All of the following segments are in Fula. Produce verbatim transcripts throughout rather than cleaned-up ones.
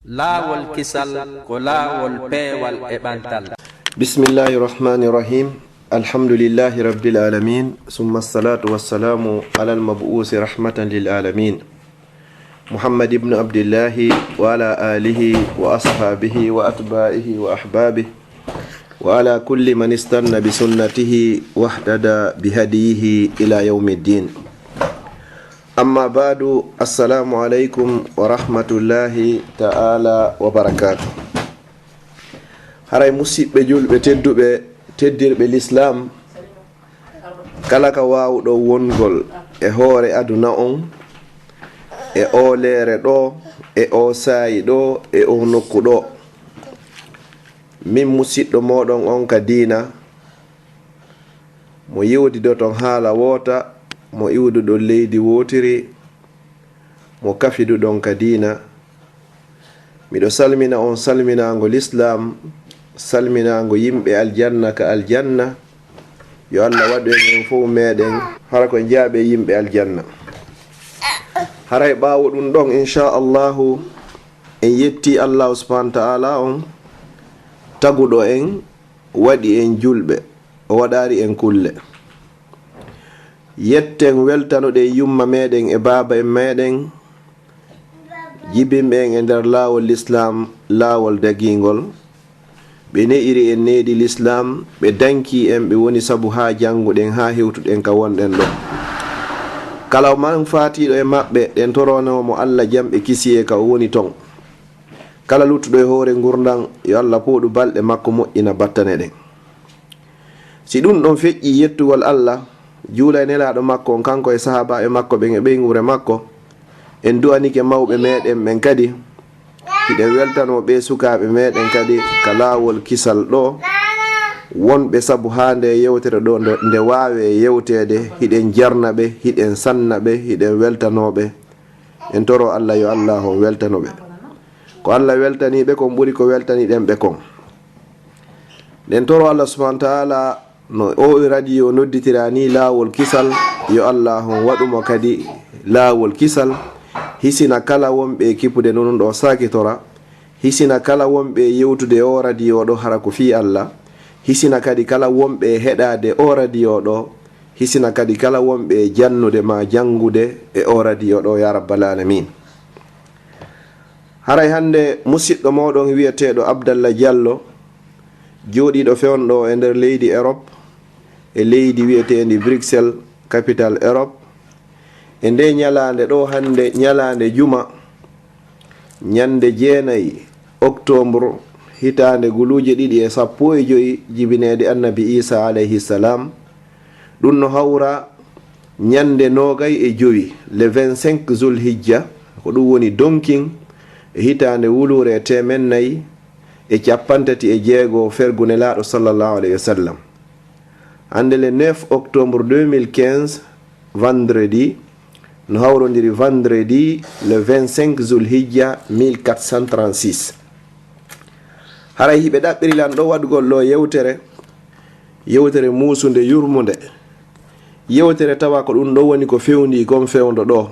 Laawol kisal ko laawol peewal e ɓantal. بسم الله الرحمن الرحيم. الحمد لله رب العالمين، ثم الصلاة والسلام على المبعوث رحمة للعالمين، محمد بن عبد الله، وعلى آله وأصحابه وأتباعه وأحبابه، وعلى كل من استن بسنته واهتدى بهديه إلى يوم الدين. أما بعد، السلام عليكم ورحمة الله تعالى وبركاته. Haray musiɓɓe julɓe tedduɓe, teddirɓe lislaam, kala ka waawuɗo wongol e hoore aduna on, e oo leere ɗoo, e oo saa'i ɗoo, e oo nokku ɗoo, min musiɗɗo mooɗon on ka diina, mo yewtidoton haala woota, mo iwduɗon leydi wootiri, mo kafiduɗon ka diina. Miɗo salmina on salminaango lislaam, salminaango yimɓe aljanna ka aljanna. Yo Allah waɗu en en fow meɗen hara ko jaaɓe yimɓe aljanna. Haray ɓaawo ɗum ɗon, inchallahu, en yetti Allahu subhanahu wa ta'ala on taguɗo en, waɗi en julɓe, o waɗaari en kulle. Yetten weltanoɗen yumma meɗen e baaba en meɗen, jibinɓe en e nder laawol lislaam, laawol dagingol. Ɓe ne'iri en needi lislaam, ɓe danki en, ɓe woni sabu haa jannguɗen, haa hewtuɗen ka wonɗen ɗo. Kala man faatiiɗo e maɓɓe, ɗen torono mo Allah jam e kisiyee ka o woni ton. Kala luttuɗo e hoore ngurndan, yo Allah pooɗu balɗe makko, moƴƴina battane ɗen. Si ɗum ɗon feƴƴi yettugol Allah, juula e nelaaɗo makko on, kanko e sahaabaaɓe makko ɓen e ɓeynguure makko, en du'anike mawɓe meɗen ɓen kadi. Hiɗen weltanoo ɓee sukaaɓe meɗen kadi ka laawol kisal ɗoo, wonɓe sabu haa nde yewtere ɗoo nde, nde waawee yewteede, hiɗen jarna ɓe, hiɗen sanna ɓe, hiɗen weltanoo ɓe. En toro Allah, yo Allah on weltano ɓe. Ko Allah weltanii ɓe kon ɓuri ko weltaniɗen ɓe kon. Ɗen toro Allah subhanahu wa ta'ala no o radio nodditira ni laawol kisal, yo Allah on waɗu mo kadi laawol kisal, hisina kala wonɓe e kipude no ɗum ɗo sakitora, hisina kala wonɓe e yewtude o radio ɗo hara ko fii Allah, hisina kadi kala wonɓe e heɗaade o radio ɗo, hisina kadi kala wonɓe e jannude ma janngude e o radio ɗo, ya rabbal alamin. Haray hannde musiɗɗo mooɗon wi'eteeɗo Abdallah Diallo, jooɗiiɗo fewndo e nder leydi Europe, e leydi wi'eteendi Bruxelles, capital Europe, e nde ñalaande ɗo hannde, ñalaande juma, ñande jeenayi octobre, hitaande guluuje ɗiɗi e sappo e joyi jibineede Annabi Isa alayhi salam, ɗum no hawra ñande noogay e jowi, le vingt-cinq Zulhijja, ko ɗum woni donkin e hitaande wuluure e teemen nayi e cappantati e jeego fergu Nelaaɗo sallallahu alayhi wa sallam. Hannde le neuf octobre deux mille quinze, vendredi, no hawrondiri vendredi le vingt-cinq Zulhijja mille quatre cent trente-six. Haray hiɓe ɗaɓɓiri lan ɗo waɗugol ɗo yewtere, yewtere muusunde, yurmunde. Yewtere tawa ko ɗum ɗo woni ko fewndii kon fewndo ɗo.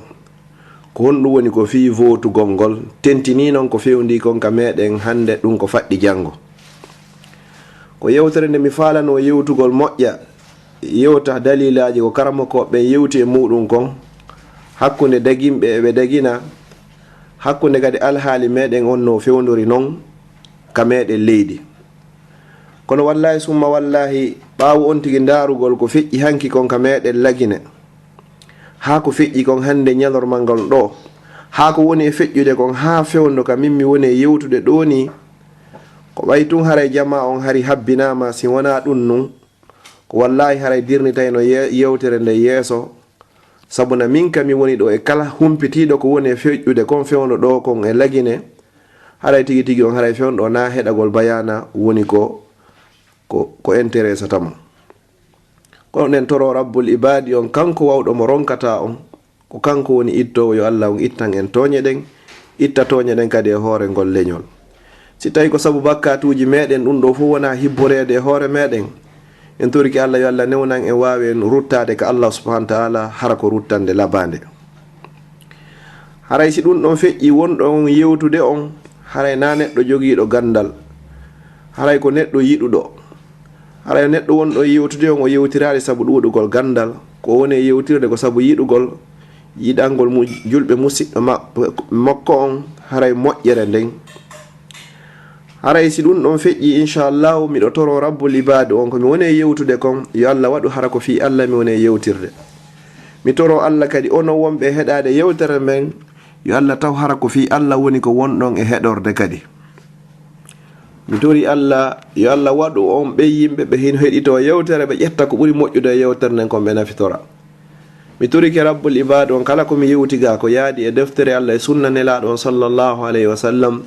Ko honɗum woni ko fii vootugol ngol? Tentinii non ko fewndii kon ka meɗen hannde, ɗum ko faɗɗi janngo. Ko yewtere nde mi faalanoo yewtugol moƴƴa, yewta dalilaaji ko karamokooɓe ɓen yewti e muɗum kon, hakkunde daginɓe e ɓe dagina, hakkunde kadi alhaali meɗen on no fewndori non ka meɗen leydi. Kono wallaahi summa wallaahi, ɓaawo on tigi ndaarugol ko feƴƴi hanki kon ka meɗen Lagine, haa ko feƴƴi kon hannde ñalorma ngal ɗo, haa ko woni e feƴƴude kon haa fewndo ka min mi woni e yewtude ɗo ni, ko ɓay tun haray jamaa on hari habbinaama, si wonaa ɗum nun, ko wallaahi haray dirnitayno ye-, yewtere nde yeeso, sabu na min ka mi woni ɗo e kala humpitiiɗo ko woni e feƴƴude kon fewndo ɗo kon e Lagine, haray tigi tigi on haray fewndo na heɗagol bayaana woni ko, ko, ko interesata mo. Kono ɗen toro Rabbul Ibaadi on, kanko wawɗo mo ronkata on, ko kanko woni ittoowo, yo Allah on ittan en tooñe ɗen, itta tooñe ɗen kadi e hoore ngol leñol. Si tawi ko sabu bakkatuuji meɗen ɗum ɗo fof wona hibboreede e hoore meɗen, en toriki Allah yo Allah newnan en waawen ruttaade ka Allah subhanahu wa ta'ala, hara ko ruttande labande. Haray si ɗum ɗon feƴƴi wonɗo on yewtude on, Haray na neɗɗo jogiiɗo ganndal. Haray ko neɗɗo yiɗuɗo. Haray neɗɗo wonɗo e yewtude on, o yewtiraali sabu ɗuuɗugol ganndal. Ko woni e yewtirde ko sabu yiɗugol, yiɗangol mu-, julɓe musiɗɗo ma-, makko on, haray moƴƴere nden. Haray si ɗum ɗon feƴƴi, inchallahu, miɗo toro Rabbul Ibaadu on ko mi woni e yewtude kon, yo Allah waɗu hara ko fii Allah mi woni e yewtirde. Mi toro Allah kadi onon wonɓe e heɗaade yewtere men, yo Allah taw hara ko fii Allah woni ko wonɗon e heɗorde kadi. Mi tori Allah, yo Allah waɗu on ɓen yimɓe ɓe hino heɗitoo yewtere, ɓe ƴetta ko ɓuri moƴƴude e yewtere nden kon ɓe nafitora. Mi torike Rabbul Ibaadu on kala ko mi yewti ga ko yaadi e deftere Allah e sunna Nelaaɗo on sallallahu alayhi wa sallam.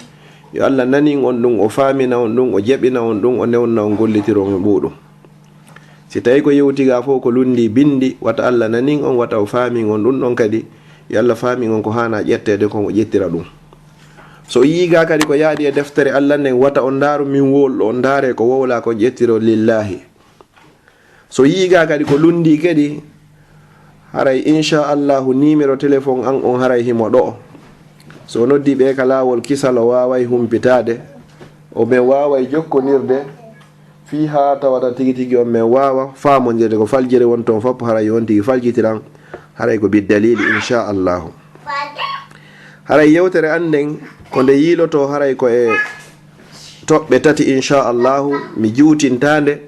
Yo Allah nanin on ɗum, o faamina on ɗum, o jaɓina on ɗum, o newna on gollitiron e muɗum. Si tawi ko yewti ga fof ko lundi bindi, wata Allah nanin on, wata o faamin on ɗum ɗon kadi. Yo Allah faamin on ko haana ƴetteede kon, o ƴettira ɗum. So o yii ga kadi ko yaadi e deftere Allah nden, wata on ndaaru min wowluɗo, on ndaare ko wowla kon ƴettiro lillahi. So yii ga kadi ko lundi kadi, haray inchallahu numéro téléphone an on haray himo ɗo. So o noddi ɓe ka laawol kisal o waaway humpitaade, o ɓe waaway jokkondirde fii haa tawata tigi tigi on men waawa faamondirde ko faljere won ton fof, haray on tigi faljitiran, haray ko biddalili inchallahu. Haray yewtere an nden ko nde yiilotoo haray ko e toɓɓe tati, inchallahu, mi juutintaa nde,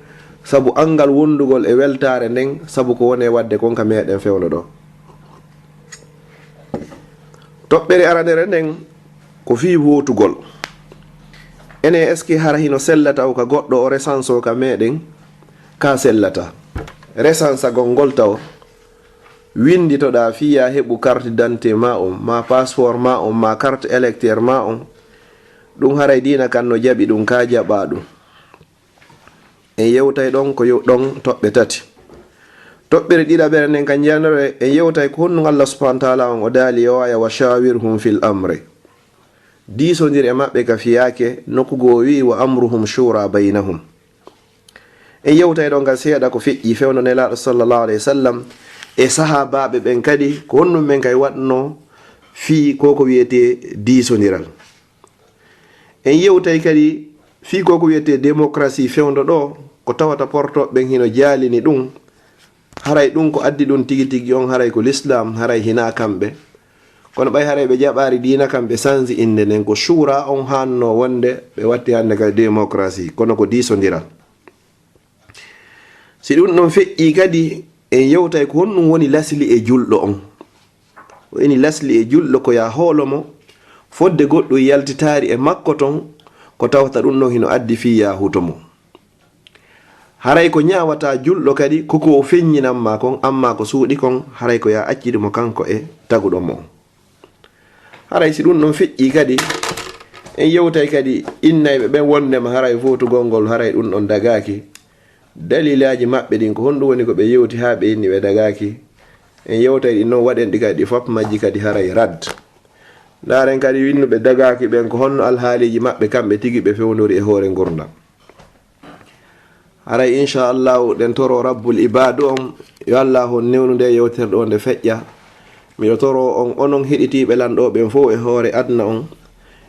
sabu anngal wondugol e weltaare nden, sabu ko woni e waɗde kon ka meɗen fewndo ɗo. Toɓɓere aranere nden ko fii wootugol. Ene est-ce que hara hino sella taw ka goɗɗo o resanso ka meɗen? Ka sellata. Resansagol ngol taw winnditoɗaa fii yaa heɓu carte d'identité ma on, ma passeport ma on, ma carte électeur ma on. Ɗum haray diina kan no jaɓi ɗum, ka jaɓaa ɗum. En yewtay ɗon ko yo-, ɗon toɓɓe tati. Toɓɓere ɗiɗaɓere nden ka njanore, en yewtay ko honɗum Allah subhanahu wa ta'ala on o daali yo aya wa shawirhum fil amri. Diisondir e maɓɓe ka fiyaake, nokku goo wi'i wa amruhum shura baynahum. En yewtay ɗon ka seeɗa ko feƴƴi fewndo Nelaaɗo sallallahu alayhi wa sallam e sahaabaaɓe ɓen kadi, ko honɗum ɓen kay waɗno fii ko ko wiyetee diisondiral. En yewtay kadi fii ko ko wiyetee démocratie fewndo ɗo, ko tawata portooɓe ɓen hino jaalini ɗum. Haray ɗum ko addi ɗum tigi tigi on, haray ko l'islam, haray hinaa kamɓe. Kono ɓay haray ɓe jaɓaari diina kan, ɓe sansi innde nden, ko shura on haanno wonde, ɓe watti hannde ka démocratie, kono ko diisondiral. Si ɗum ɗon feƴƴi kadi, en yewtay ko honɗum woni lasli e julɗo on. O eni lasli e julɗo ko yaa hoolo mo, fodde goɗɗum yaltitaari e makko ton, ko tawata ɗum ɗon hino addi fii yaa huto mo. Haray ko ñaawata julɗo kadi, ko ko o feññinan ma kon, amma ko suuɗi kon, haray ko yaa accidu mo kanko e taguɗo mo on. Haray si ɗum ɗon feƴƴi kadi, en yewtay kadi innayɓe ɓen wondema haray footugol ngol, haray ɗum ɗon dagaaki. Dalilaaji maɓɓe ɗin, ko honɗum woni ko ɓe yewti haa ɓe inni ɓe dagaaki? En yewtay ɗi non, waɗen ɗi kadi, ɗi fop majji kadi haray rad. Ndaaren kadi winnuɓe dagaaki ɓen, ko honno alhaaliiji maɓɓe kamɓe tigi ɓe fewndori e hoore ngurndan. Haray, inchallahu, ɗen toro Rabbul Ibaadu on, yo Allaahu on newnu nde yewtere ɗo nde feƴƴa. Miɗo toro on, onon heɗitiiɓe lan ɗo ɓen fow e hoore aduna on,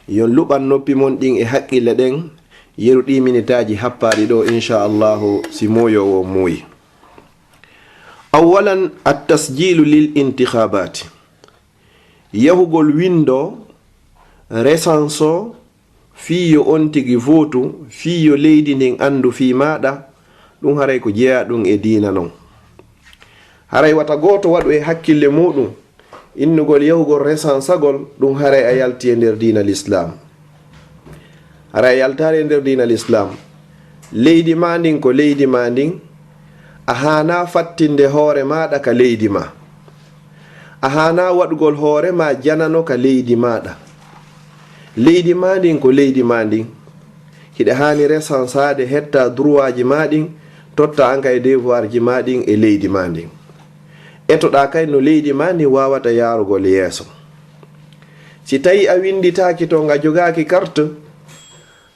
yo on luɓan noppi mon ɗin e haqqille ɗen, yeru ɗi minitaaji happaaɗi ɗo, inchallahu, si mooyoowo on muuyi. Awwalan, at-tasjilu lil intikhabaati. Yahugol winndo, resanso, fii yo on tigi vootu, fii yo leydi ndin anndu fii maaɗa, ɗum haray ko jeyaa ɗum e diina non. Haray wata gooto waɗu e hakkille muuɗum innugol yahugol resansagol, ɗum haray a yalti e nder diina Lislaam. Haray a yaltaali e nder diina Lislaam. Leydi maa ndin ko leydi maa ndin, a haanaa fattinde hoore maaɗa ka leydi maa. A haanaa waɗugol hoore maa janano ka leydi maaɗa. Leydi maa ndin ko leydi maa ndin. Hiɗa haani resansaade, hetta droitji maa ɗin, totta an kay devoirji maa ɗin e leydi maa ndin. Etoɗaa kay no leydi maa ndin waawata yaarugol yeeso. Si tawii a winnditaaki toon, a jogaaki carte,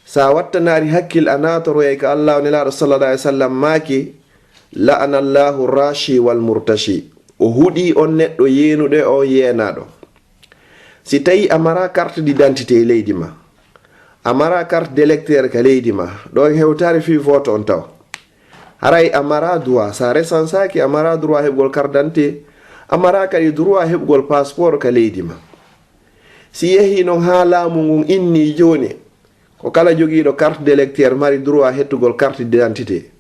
so a wattanaali hakkil, a naatoroyay ka Allaahu, Nelaaɗo sallallahu alayhi wa sallam maaki, "La'ana Allahu rashi wal murtashi." O huɗii on neɗɗo yeenuɗo e on yeenaaɗo. Si tawii a maraa carte d'identité e leydi maa, A mara carte d'électeur ka leydi ma. Ɗo en hewtaari fii vote on taw. Haray a mara droit, sa resansaaki, a mara droit heɓugol carte d'identité, a mara kadi droit heɓugol passeport ka leydi ma. Si yehii non haa laamu ngun inni jooni, ko kala jogiiɗo carte d'électeur mari droit hettugol carte d'identité.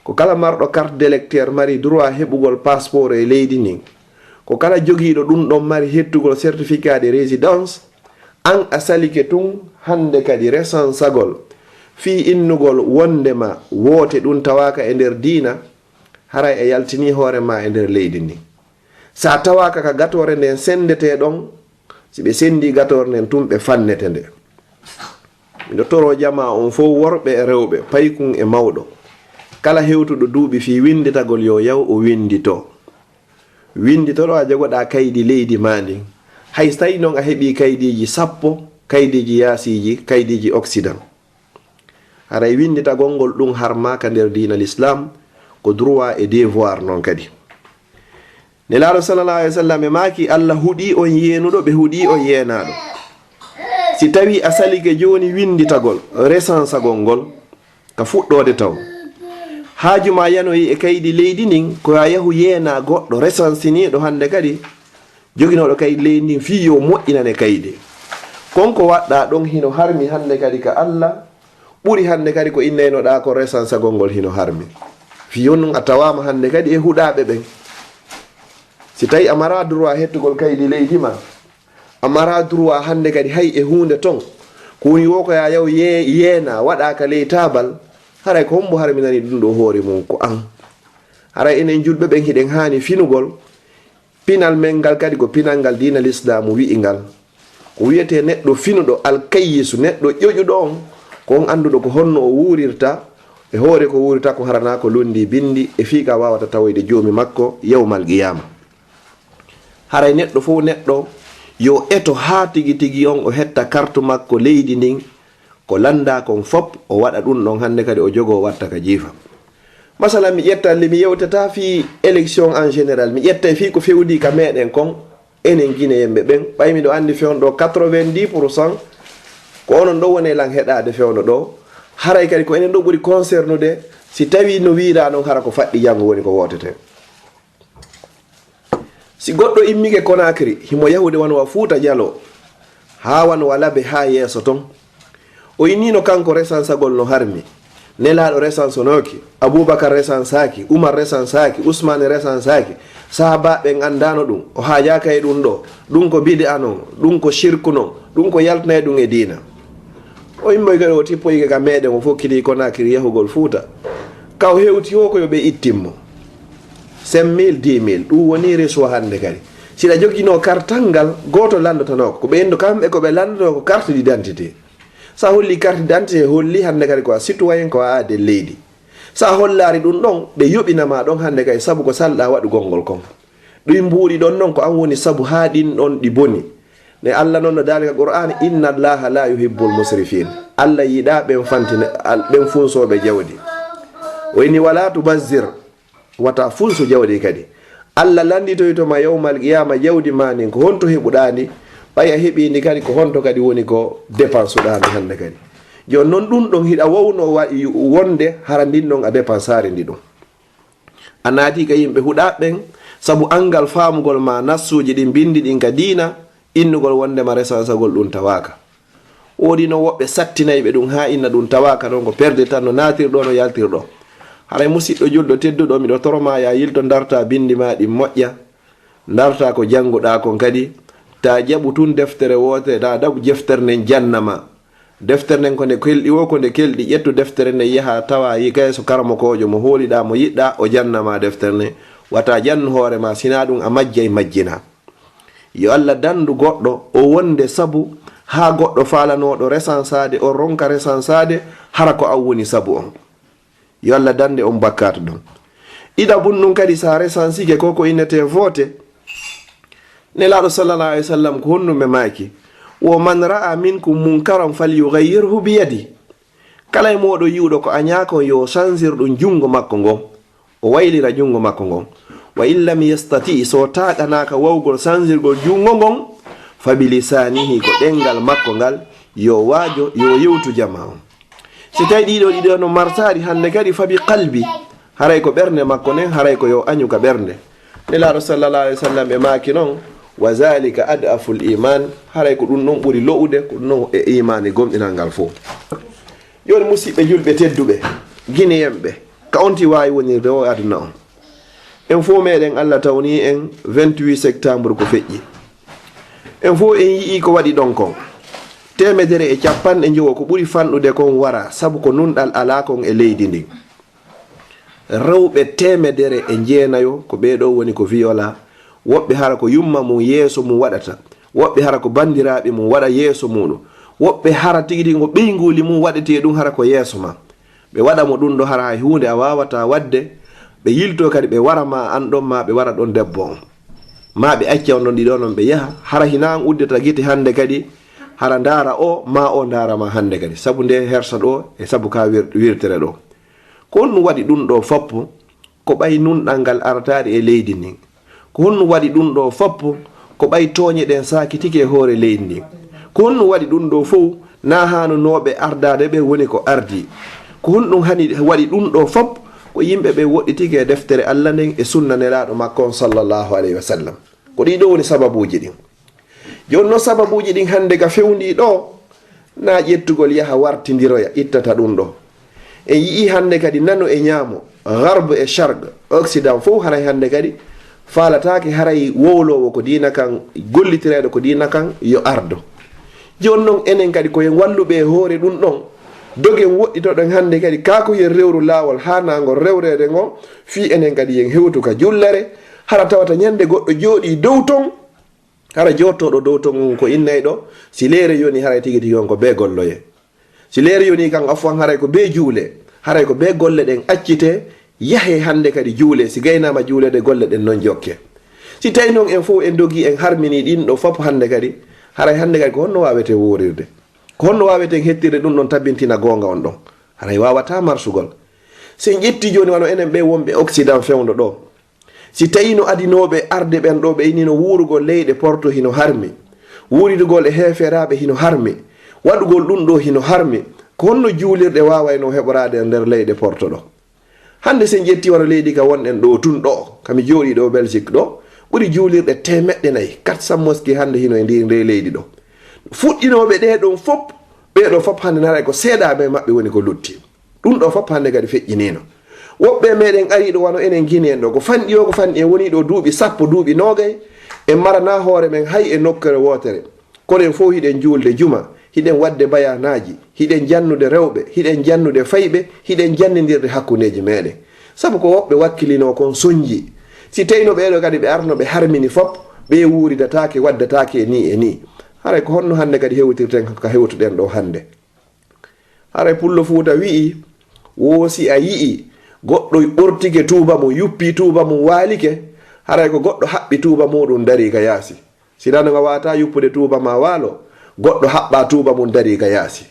Ko kala marɗo carte d'électeur mari droit heɓugol passeport e leydi ndin. Ko kala jogiiɗo ɗun ɗon mari hettugol certificat de résidence. An a salike tun hannde kadi resansagol fii innugol wonndema woote ɗun tawaaka e nder diina, haray a yaltinii hoore maa e nder leydi ndin. Sa tawaaka ka gatoore nden senndetee ɗon, si ɓe senndii gatoore nden tun ɓe fannete nde. Miɗo toroo jamaa on fow, worɓe e rewɓe, paykun e mawɗo, kala hewtuɗo duuɓi fii winnditagol yo yaw o winndito. Winndito ɗo a jogoɗaa kaydi leydi maa ndin. Hay si tawii non a heɓii kaydiiji sappo, kaydiiji yaasiiji, kaydiiji Occident. Haray winnditagol ngol ɗun harmaaka nder diina Lislaam, ko droit e devoir non kadi. Nelaaɗo sallallahu alayhi wa sallam e maaki, "Allah huɗii on yeenuɗo, ɓe huɗii on yeenaaɗo." Si tawii a salike jooni winnditagol, resansagol ngol, ka fuɗɗoode taw, haaju maa yanoyi e kaydi leydi ndin, ko a yahu yeenaa goɗɗo resansiniiɗo hannde kadi, joginooɗo kaydi leydi ndin fii yo moƴƴinane kaydi. Kon ko waɗɗaa ɗon hino harmi hannde kadi ka Allah, ɓuri hannde kadi ko innaynoɗaa ko resansagol ngol hino harmi. Fii on ɗun a tawaama hannde kadi e huɗaaɓe ɓen. Si tawii a maraa droit hettugol kaydi leydi maa, a maraa droit hannde kadi hay e huunde ton, ko woni woo ko yaa yaw yee-, yeenaa waɗaa ka ley taabal, haray ko hombo harminani ɗun ɗoo hoore mun? Ko an. Haray enen julɓe ɓen hiɗen haani finugol pinal men ngal kadi ko pinal ngal diina Lislaamu wi'i ngal. Ko wi'etee neɗɗo finuɗo, alkayyisu, neɗɗo ƴoƴuɗo on, ko on annduɗo ko honno o wuurirta, e hoore ko wuurata kon haranaa ko lonndii binndi, e fii ka waawata tawoyde Joomi makko yawmal qiyaama. Haray neɗɗo fow neɗɗo yo eto haa tigi tigi on o hetta kartu makko leydi ndin, ko lanndaa kon fop, o waɗa ɗun ɗon hannde kadi o jogoo watta ka jiifa. Masalan, mi ƴetta, mi yewtataa fii élection en général, mi ƴettay fii ko fewndii ka meɗen kon, enen Gineyenɓe ɓen, ɓay miɗo anndi fewndo ɗoo quatre-vingt-dix pour cent, ko onon ɗoo woni e lan heɗaade fewndo ɗoo, haray kadi ko enen ɗoo ɓuri concernude, si tawii no wiiraa non hara ko faɗɗi janngo woni ko wootetee. Si goɗɗo immike Conakry, himo yahude wano wa Fuuta Jaloo, haa wano wa Labe haa yeeso ton. O inniino kanko resansagol no harmi. Nelaaɗo resansanooki, Abubakar resansaaki, Umar resansaaki, Usmaani resansaaki, sahaabaaɓe ɓen anndaano ɗun, o haajaaka e ɗun ɗoo, ɗun ko bid'a non, ɗun ko shirku non, ɗun ko yaltinay ɗun e diina. O immoyi kadi o tippoyike ka meɗen, o fokkiti Conakry yahugol Fuuta. Ka o hewti o ko yo ɓe ittin mo. Cinq mille, dix mille, ɗun woni resuwa hannde kadi. Si ɗa joginoo kartal ngal, gooto lanndotonoo ko. Ko ɓen ɗoo kamɓe ko ɓe lanndotoo ko carte d'identité. Sa holli carte d'identité, holli hannde kadi ko a citoyen, ko a aade leydi. Sa hollaari ɗun ɗon, ɓe yoɓina ma ɗon hannde kadi sabu ko salɗaa waɗugol ngol kon. Ɗin mbuuɗi ɗon non ko an woni sabu haa ɗin ɗon ɗi boni. Ne Allah non no daali ka Qur'aan, "Inna Allaha la yuhibbul musrifin." Allah yiɗaa ɓen fantina, al-, ɓen funsooɓe jawdi. O inni, "Wala tubazzir." Wata funsu jawdi kadi. Allah lannditoyto ma yawmal qiyaama jawdi maa ndin, ko honto heɓuɗaa ndi? Ɓay a heɓii ndi kadi, ko honto kadi woni ko depansuɗaa ndi hannde kadi? Jooni non ɗun ɗon hiɗa wawno wa-, wonde hara ndin ɗon a depansaali ndi ɗon. A naati ka yimɓe huɗaaɓe ɓen, sabu anngal faamugol ma nassuuji ɗin binndi ɗin ka diina, innugol wonndema resansagol ɗun tawaaka. Woodi non woɓɓe sattinayɓe ɗun haa inna ɗun tawaaka non ko perde tan no naatirɗo, no yaltirɗo. Haray musiɗɗo julɗo tedduɗo, miɗo toro ma yaa yilto ndartaa binndi ma ɗin moƴƴa. Ndartaa ko jannguɗaa kon kadi. Taa jaɓu tun deftere wootere, taa jaɓu deftere nden janna ma. Deftere nden ko nde kelɗi woo, ko nde kelɗi, ƴettu deftere nden yahaa tawaa yi kay so karamokoojo mo hooliɗaa, mo yiɗɗaa, o janna ma deftere nden. Wata jannu hoore ma, sinaa ɗun a majjay majjinaa. Yo Allah danndu goɗɗo o wonde sabu haa goɗɗo faalanooɗo resansaade, o ronka resansaade, hara ko an woni sabu on. Yo Allah dannde on bakkaatu ɗon. Ida bun ɗun kadi, sa resansike ko ko innetee vote. Nelaaɗo sallallahu alayhi wa sallam ko honɗun ɓe maaki? Wo man ra'a minkum munkaran falyughayyirhu biyadi. Kala e mooɗon yi'uɗo ko aɲaa kon, yo sansir ɗun junngo makko ngon. O waylira junngo makko ngon. Wa in lam yastati, so taaɗanaaka wawgol sansirgol junngo ngon, fa bilisaanihi, ko ɗemngal makko ngal, yo waajo, yo yewtu jama on. Si tawi ɗiɗo ɗiɗo no marsaari hannde kadi, fa bi qalbi, haray ko ɓernde makko nden, haray ko yo añu ka ɓernde. Nelaaɗo sallallahu alaihi wasallam ɓe maaki non, wa zalika ad'aful iman, haray ko ɗum ɗon ɓuri lo'ude, ko ɗum ɗon e imaani gomɗinal ngal fof. Jooni, musiɓɓe julɓe tedduɓe, Gineyenɓe, ka on ti waawi wonirde o aduna on. En fof meɗen, Allah tawni en vingt-huit septembre ko feƴƴi. En fof en yi'i ko waɗi ɗon kon. Teemedere e capanɗe njowo ko ɓuri fanɗude kon wara, sabu ko nunɗal alaa kon e leydi ndin. Rewɓe teemedere e jeenayo ko ɓee ɗoo woni ko viyola. Woɓɓe hara ko yumma mum yeeso mum waɗata. Woɓɓe hara ko banndiraaɓe mum waɗa yeeso muɗum. Woɓɓe hara tigi tigi ko ɓeynguuli mum waɗetee ɗum hara ko yeeso ma. Ɓe waɗa mo ɗum ɗo hara hay huunde a waawataa waɗde. Ɓe yiltoo kadi ɓe wara ma an ɗon ma ɓe wara ɗon debbo on. Ma ɓe acca on ɗon ɗiɗo non ɓe yaha. Hara hinaa an uddata gite hannde kadi. Hara ndaara o ma o ndaara ma hannde kadi. Sabu nde hersa ɗo e sabu ka wir-, wirtere ɗo. Ko honɗum waɗi ɗum ɗo foppo? Ko ɓay nunɗal ngal arataade e leydi ndin. Ko honɗum waɗi ɗum ɗo foppo? Ko ɓay tooñe ɗen saakitike e hoore leydi ndin. Ko honɗum waɗi ɗum ɗo fow? Na haanunooɓe ardaade ɓe woni ko ardii. Ko honɗum hani waɗi ɗum ɗo fop? Ko yimɓe ɓe woɗɗitike e deftere Allah nden e sunna Nelaaɗo makko on sallallahu alayhi wa sallam. Ko ɗii ɗo woni sababuuji ɗin. Jooni non sababuuji ɗin hannde ka fewndii ɗo, na ƴettugol yaha wartindiroya ittata ɗum ɗo. En yi'ii hannde kadi nano e ñaamo, garbe e charge, occident fow haray hannde kadi faalataake haray wowloowo ko diina kan, gollitireeɗo ko diina kan yo ardo. Jooni non enen kadi ko en walluɓe e hoore ɗum ɗon, dogen woɗɗitoɗen hannde kadi kaa ko yen rewru laawol haanaangol rewreede ngon, fii enen kadi yen hewtu ka jullere, hara tawata ñande goɗɗo jooɗii dow ton, hara jooɗotooɗo dow ton on ko innayɗo, si leere yoni haray tigi tigi on ko bee golloye. Si leere yoni kan afwan haray ko bee juule, haray ko bee golle ɗen accite, yahe hannde kadi juule, si gaynaama juuleede golle ɗen non jokke. Si tawi non en fow en dogi en harmini ɗin ɗo fop hannde kadi, haray hannde kadi ko honno waaweten wuurirde? Ko honno waaweten hettirde ɗum ɗon tabintina goonga on ɗon? Haray waawataa marsugol. Si en ƴetti jooni wano enen ɓe wonɓe Occident fewndo ɗo, si tawi no adinooɓe arde ɓen ɗo ɓe ini no wuurugol leyɗe porto hino harmi, wuuridugol e heeferaaɓe hino harmi, waɗugol ɗum ɗo hino harmi, ko honno juulirɗe waawayno heɓoraade e nder leyɗe porto ɗo? Hannde sen ƴetti wano leydi ka wonɗen ɗo tun ɗo, ka mi jooɗii ɗo Belgique ɗo, ɓuri juulirɗe teemeɗɗe nayi, quatre cents mosquées hannde hino e ndi, ndi leydi ɗo. Fuɗɗinooɓe ɗee ɗon fop, ɓee ɗo fop hannde naray ko seeɗaaɓe maɓɓe woni ko lutti. Ɗum ɗo fop hannde kadi feƴƴiniino. Woɓɓe e meɗen arii ɗo wano enen Guinée en ɗo, ko fanɗi o, ko fanɗi en wonii ɗo duuɓi sappo, duuɓi noogay, en maranaa hoore men hay e nokkere wootere. Kono en fow hiɗen juulde juma, hiɗen waɗde bayaanaaji, hiɗen jannude rewɓe, hiɗen jannude fayɓe, hiɗen jannindirde hakkundeeji meɗen. Sabu ko woɓɓe wakkilinoo kon sonji. Si tawino ɓee ɗo kadi ɓe arno ɓe harmini fop, ɓe wuuridataake, waddataake e nii e nii. Haray ko honno hannde kadi hewtirten ka hewtuɗen ɗo hannde? Haray Pullo Fuuta wi'i, woo si a yi'i goɗɗo ɓortike tuuba mum, yuppii tuuba mum, waalike, haray ko goɗɗo haɓɓi tuuba muuɗum darii ka yaasi. Si nano nga waawataa yuppude tuuba maa waalo, goɗɗo haɓɓaa tuuba mum darii ka yaasi.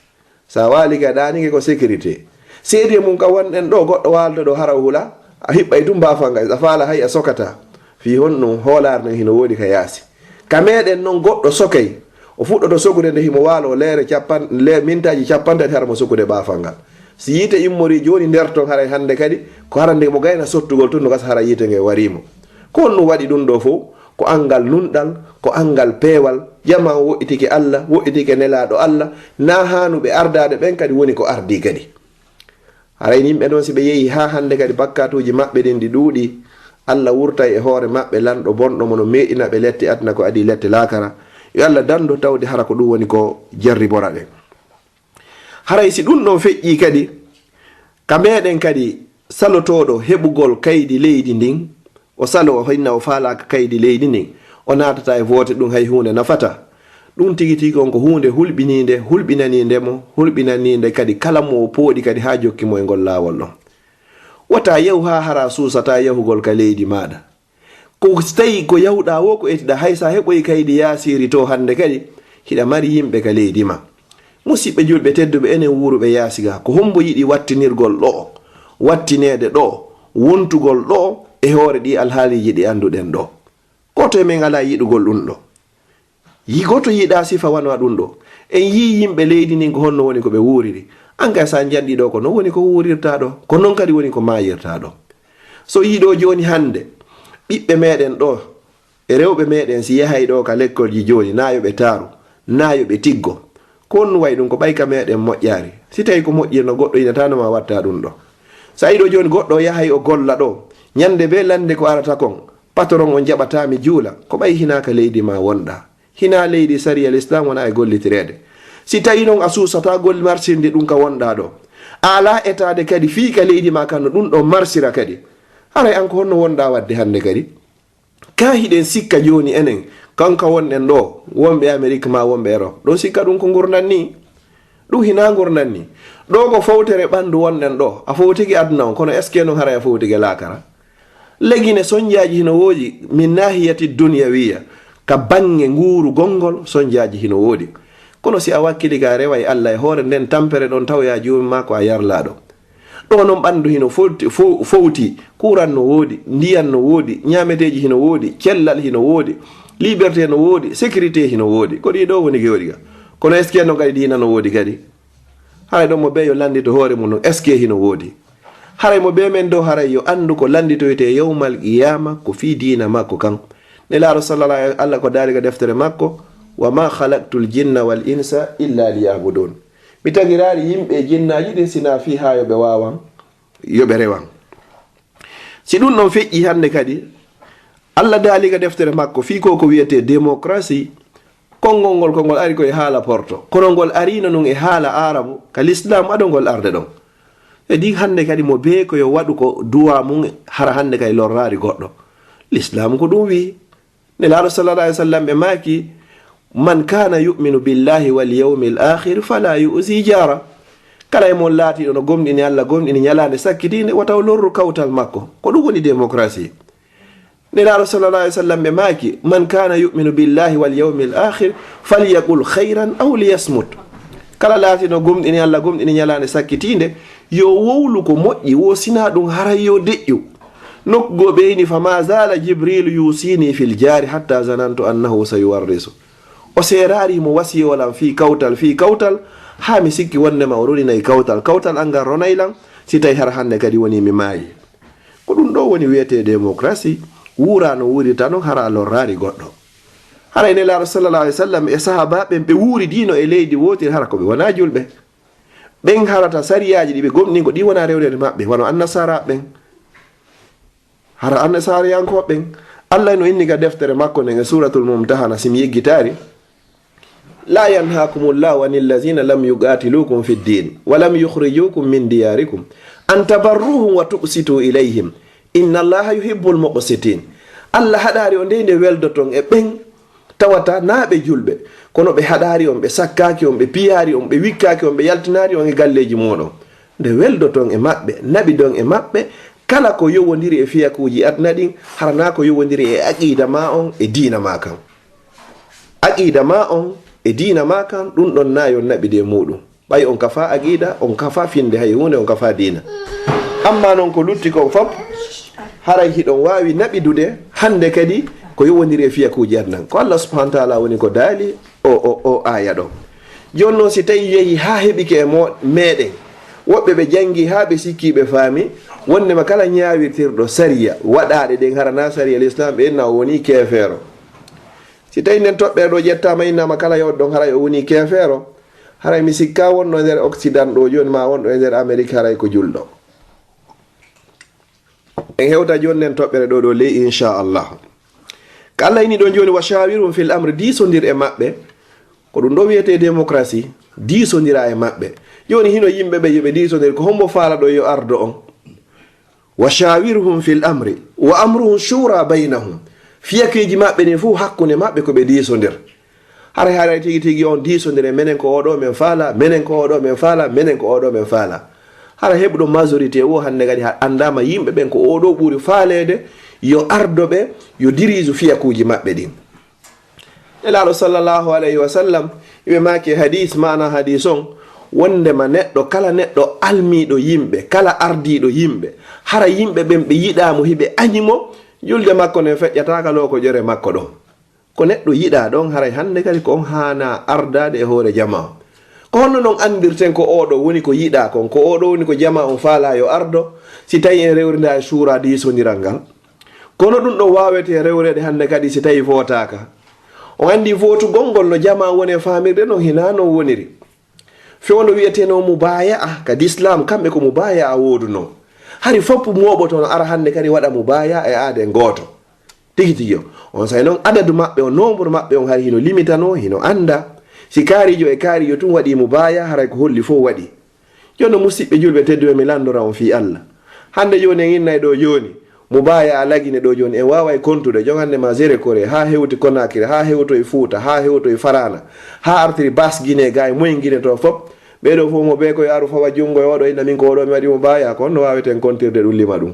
Sa waalike a ɗaanike ko sécurité. Seedi e mum ka wonɗen ɗo, goɗɗo waaldo ɗo hara o hula, a hiɓɓay tum baafal ngal, a faala hay a sokataa. Fii honɗum hoolaare nden hino woodi ka yaasi. Ka meɗen non goɗɗo sokay, o fuɗɗoto sokude nde himo waalo leere capan-, le-, mintaaji cappanɗe tati hara mo sokude baafal ngal. Si yiite immorii jooni nder ton haray hannde kadi, ko hara nde mo gayna sottugol tun no gasa hara yiite nge warii mo. Ko honɗum waɗi ɗum ɗo fow? Ko anngal nunɗal, ko anngal peewal. Jamaa on woɗɗitike Allah, woɗɗitike Nelaaɗo Allah, naa haanuɓe ardaade ɓen kadi woni ko ardii kadi. Haray yimɓe non si ɓe yehi haa hannde kadi bakkaatuuji maɓɓe ɗin ɗi ɗuuɗi, Allah wurtay e hoore maɓɓe lanɗo bonɗo mo no meeɗina ɓe lette aduna ko adii lette laakara. Yo Allah dandu tawde hara ko ɗum woni ko jarribora ɓe. Haray si ɗum ɗon feƴƴii kadi, ka meɗen kadi salotooɗo heɓugol kaydi leydi ndin, o saloo, o hinna o faalaaka kaydi leydi ndin, o naatataa e woote ɗum hay huunde nafataa. Ɗum tigi tigi on ko huunde hulɓiniinde, hulɓinaniinde mo, hulɓinaniinde kadi kala mo o pooɗi kadi haa jokki mo e ngol laawol ɗon. Wota yahu haa hara suusataa yahugol ka leydi maaɗa. Ko si tawi ko yahuɗaa woo ko etiɗaa, hay so a heɓoyi kaydi yaasiiri to hannde kadi, hiɗa mari yimɓe ka leydi ma. Musiɓɓe julɓe tedduɓe, enen wuuruɓe yaasi ga, ko hombo yiɗi wattinirgol ɗo, wattineede ɗo, wontugol ɗo e hoore ɗi alhaaliiji ɗi annduɗen ɗo? Gooto e men alaa yiɗugol ɗum ɗo. Yi gooto yiɗaa sifa wano ɗum ɗo. En yii yimɓe leydi ndin ko honno woni ko ɓe wuuriri. An kay, so a njanɗi ɗo, ko non woni ko wuurirta ɗo, ko non kadi woni ko maayirta ɗo. So yii ɗo jooni hannde, ɓiɓɓe meɗen ɗo, e rewɓe meɗen, si yahay ɗo ka lekkolji jooni, na yo ɓe taaru, na yo ɓe tiggo. Ko honɗum wayi ɗum? Ko ɓay ka meɗen moƴƴaari. Si tawi ko moƴƴirno, goɗɗo inataano ma watta ɗum ɗo. So a yii ɗo jooni, goɗɗo yahay o golla ɗo, ñande be lannde ko arata kon, patron on jaɓata mi juula, ko ɓay hinaa ka leydi ma wonɗa. Hinaa leydi sariya l'islam wona e gollitireede. Si tawi non a suusata gol marsirde ɗum ka wonɗa ɗo, a alaa etaade kadi fii ka leydi ma kan no ɗum ɗon marsira kadi. Haray an ko honno wonɗa waɗde hannde kadi? Ka hiɗen sikka jooni enen, kanka wonɗen ɗo, wonɓe Amerik ma wonɓe Erop, ɗon sikka ɗum ko ngurndan ni? Ɗum hinaa ngurndan ni. Ɗo ko fowtere ɓanndu wonɗen ɗo. A fowtike aduna on, kono est-ce que non haray a fowtike laakara? Legine sonjaaji hino woodi min nahiyati dunyawiya, ka baŋŋe nguurugol ngol sonjaaji hino woodi. Kono si a wakkili ka a rewa e Alla e hoore nden tampere ɗon, tawoya joomii ma ko a yarlaaɗo. Ɗo non ɓanndu hino fowti, fow-, fowti, kuuran no woodi, ndiyan no woodi, ñaameteeji hino woodi, cellal hino woodi, liberté no woodi, sécurité hino woodi. Ko ɗi ɗo woni gewɗi ga. Kono est-ce que non kadi diina no woodi kadi? Haray ɗon mo bee yo lanndito hoore mum non, est-ce que hino woodi? Haray mo bee men ɗo, haray yo anndu ko lannditoytee yawmal qiyaama ko fii diina makko kan. Nelaaɗo sallallahu alayhi, Alla ko daali ka deftere makko, "Wa ma khalaqtul jinna wal insa illa liya'budun." Mi tagiraali yimɓe e jinnaaji ɗin sinaa fii haa yo ɓe waawan, yo ɓe rewan. Si ɗum ɗon feƴƴi hannde kadi, Alla daali ka deftere makko fii ko ko wiyetee démocratie, konngol ngol ko ngol ari ko e haala porto, kono ngol ariino nun e haala aarabu, ka lislaam ado ngol arde ɗon. E ɗin hannde kadi mo bee ko yo waɗu ko duwa mum, hara hannde kay lorraari goɗɗo. Lislaam ko ɗum wi'i. Nelaaɗo sallallahu alayhi wa sallam ɓe maaki, "Man kana yu'minu billahi wal yawmil akhir fala yu'zi jara." Kala e mon laatiiɗo no gomɗini Alla, gomɗini ñalaande sakkitiinde, wata o lorru kawtal makko. Ko ɗum woni démocratie. Nelaaɗo sallallahu alayhi wa sallam ɓe maaki, "Man kana yu'minu billahi wal yawmil akhir falyaqul khayran aw liyasmut." Kala laatiiɗo gomɗini Alla, gomɗini ñalaande sakkitiinde, yo wowlu ko moƴƴi, wo sinaa ɗum haray yo deƴƴu. Nokku goo ɓe inni, "Fama zala Jibrilu yusini fil jari hatta zanantu annahu sayuwarrisu." O seeraari mo wasiyoo lan fii kawtal, fii kawtal, haa mi sikki wonndema o ronay kawtal. Kawtal an ngal ronay lan, si tawi hara hannde kadi woni mi maayi. Ko ɗum ɗo woni wiyetee démocratie, wuuraa no wuurirta non, hara a lorraari goɗɗo. Haray Nelaaɗo sallallahu alayhi wa sallam e sahaabaaɓe ɓen ɓe wuuridiino e leydi wootiri, hara ko ɓe wonaa julɓe. Ɓen harata sariyaaji ɗi ɓe gomɗini ko ɗi wona rewrede maɓɓe, wano annasaaraaɓe ɓen. Hara annasaariyankooɓe ɓen, Alla no inni ka deftere makko nden e Suuratul Mumtahana, si mi yeggitaali, "La yanhakumullahu anil lazina lam yuqatilukum fid din wa lam yukhrijukum min diyarikum an tabarruhum wa tuqsitu ilayhim. Inna Allaha yuhibbul muqsitin." Alla haɗaari on dey nde weldoton e ɓen tawata naa ɓe julɓe, kono ɓe haɗaari on, ɓe sakkaaki on, ɓe piyaari on, ɓe wikkaaki on, ɓe yaltinaari on e galleeji mooɗon. Nde weldoton e maɓɓe, naɓidon e maɓɓe, kala ko yowondiri e fiyakuuji aduna ɗin, hara naa ko yowondiri e aqiida maa on e diina maa kan. Aqiida maa on e diina maa kan, ɗum ɗon naa yo naɓide e muuɗum. Ɓay on kafaa aqiida, on kafaa finde hay huunde, on kafaa diina. Ammaa non ko lutti kon fof, haray hiɗon waawi naɓidude hannde kadi ko yowondiri e fiyakuuji aduna. Ko Allah subhanahu wa taala woni ko daali o, o, o aaya ɗo. Jooni non si tawi yehi haa heɓike e mo-, meɗen, woɓɓe ɓe janngi haa ɓe sikki ɓe faami, wondema kala ñaawirtirɗo sariya waɗaaɗe ɗen hara na sariya l'islam ɓe inna o woni keefeero. Si tawi nden toɓɓere ɗo ƴettaama, innaama kala yewɗo ɗon haray o woni keefeero, haray mi sikka wonɗo e nder Occident ɗo jooni, ma wonɗo e nder Amérique, haray ko julɗo. En hewta jooni nden toɓɓere ɗo ɗo ley, inchallah. Ko Allah inni ɗon jooni, "Wa shawirhum fil amri", diisondir e maɓɓe. Ko ɗum ɗo wiyetee démocratie, diisondira e maɓɓe. Jooni hino yimɓe ɓe yo ɓe diisondir, ko hombo faala ɗo yo ardo on? "Wa shawirhum fil amri, wa amruhum shura baynahum." Fiyakeeji maɓɓe ɗin fof hakkunde maɓɓe ko ɓe diisondir. Haray, haray tigi tigi on diisondire, menen ko oɗo men faala, menen ko oɗo men faala, menen ko oɗo men faala. Hara heɓuɗo majorité o hannde kadi ha-, anndaama yimɓe ɓen ko oɗo ɓuri faaleede, yo ardo ɓe, yo dirige fiyakuuji maɓɓe ɗin. Nelaaɗo sallallahu alayhi wa sallam, iɓe maaki e hadis, maana hadis on, wondema neɗɗo, kala neɗɗo almiiɗo yimɓe, kala ardiiɗo yimɓe, hara yimɓe ɓen ɓe yiɗaa mo, hiɓe añi mo, julde makko nden feƴƴataaka loo ko ƴore makko ɗon. Ko neɗɗo yiɗaa ɗon, haray hannde kadi ko on haanaa ardaade e hoore jamaa on. Ko honno non anndirten ko oo ɗoo woni ko yiɗaa kon, ko oo ɗoo woni ko jamaa on faalaa yo ardo, si tawii en rewrindaa e suuraa diisondiral ngal? Kono ɗum ɗoo waawetee rewreede hannde kadi si tawii vootaaka. On anndi vootugol ngol no jamaa woni e faamirde non, hinaa non woniri. Fewndo wi'eteenoo mubaaya'a ka Lislaam, kamɓe ko mubaaya'a woodunoo. Hari fof mooɓoto no ara hannde kadi waɗa mubaaya'a e aaden gooto. Tigi tigi o. Onsay non adadu maɓɓe on, nombre maɓɓe on hari hino limitanoo, hino anndaa. Si kaariijo e kaariijo tun waɗii mubaaya'a, haray ko holli fof waɗii. Jooni non, musiɓɓe julɓe tedduɓe, mi lanndora on fii Alla. Hannde jooni en innay ɗoo jooni, mubaaya'a Lagine ɗoo jooni, en waaway kontude, jon hannde ma Zéro Koré, haa hewti Konakiri, haa hewtoy Fuuta, haa hewtoy Faraana, haa artiri Basse Guinée, gaa e moyen Guinée to fof. Ɓee ɗoo fof mo bee ko yo aru fawa junngo e oo ɗoo inna min ko oo ɗoo mi waɗi mubaaya'a, ko honno waaweten kontirde ɗum, lima ɗum?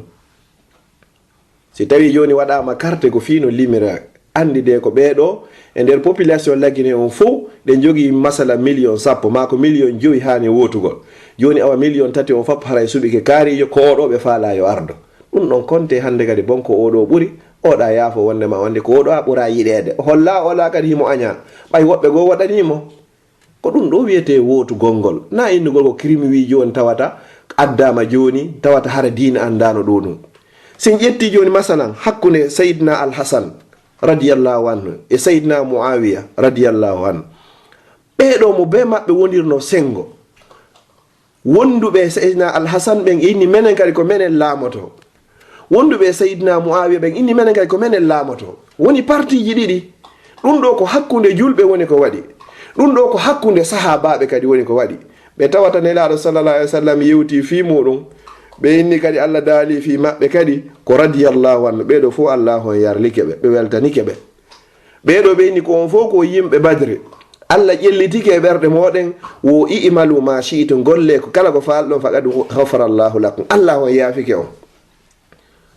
Si tawii jooni waɗaama karte ko fii no limira, anndidee ko ɓee ɗoo e nder population Lagine on fow, ɗe njogii masala miliyon sappo maa ko miliyon jowi haani wootugol. Jooni awa miliyon tati on fof haray suɓike kaariijo, ko oo ɗoo ɓe faalaa yo ardo. Ɗum ɗon konte hannde kadi bon ko oo ɗoo ɓuri, oo ɗaa yaafo wonndema wonde ko oo ɗoo a ɓuraa yiɗeede. O hollaa, o alaa kadi himo añaa. Ɓay woɓɓe goo waɗanii mo. Ko ɗum ɗoo wi'etee wootugol ngol. Naa innugol ko kirimi wi'i jooni tawata addaama jooni, tawata hara diina anndaano ɗoo ɗum. Si en ƴettii jooni masalan hakkunde Sayyidina Al Hasan radiyallahu anhu e Sayyidina Muawiya radiyallahu anhu. Ɓee ɗoo mo bee maɓɓe wondirnoo senngo. Wonduɓe e Sayyidina Al Hasan ɓen inni menen kadi ko menen laamoto. Wonduɓe e Sayyidina Muawiya ɓen inni menen kadi ko menen laamoto. Woni partiiji ɗiɗi. Ɗum ɗoo ko hakkunde julɓe woni ko waɗi. Ɗum ɗoo ko hakkunde sahaabaaɓe kadi woni ko waɗi. Ɓe tawata Nelaaɗo sallallahu alaihi wasallam yewtii fii muuɗum. Ɓe inni kadi Alla daali fii maɓɓe kadi ko radiyallahu anhu. Ɓee ɗoo fow Allaahu on yarlike ɓe, ɓe weltanike ɓe. Ɓee ɗoo ɓe inni ko on fow ko yimɓe Badri. Alla ƴellitike e ɓerɗe mooɗen, wo i'malu ma shi'tum, gollee ko kala ko faalɗon, faqad ghafara Allahu lakum. Allaahu on yaafike on.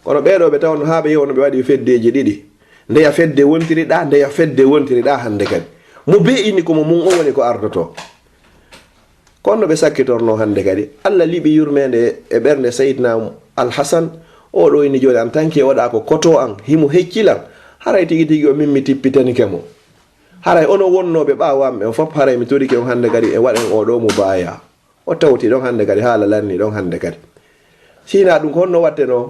Kono ɓee ɗoo ɓe tawno haa ɓe yewno ɓe waɗi feddeeji ɗiɗi. Ndeya fedde wontiri ɗaa, ndeya fedde wontiri ɗaa hannde kadi. Mo bee inni ko mo mun on woni ko ardotoo. Ko honno ɓe sakkitornoo hannde kadi? Alla liɓi yurmeende e ɓernde Sayyidina Al Hasan, oo ɗoo inni jooni en tant que oo ɗaa ko koto an, himo hecci lan. Haray tigi tigi o min mi tippitanike mo. Haray onon wonnooɓe ɓaawo an ɓen fow, haray mi torike on hannde kadi e waɗen oo ɗoo mubaaya'a. O tawti ɗon hannde kadi, haala lanni ɗon hannde kadi. Si hinaa ɗum, ko honno wattenoo?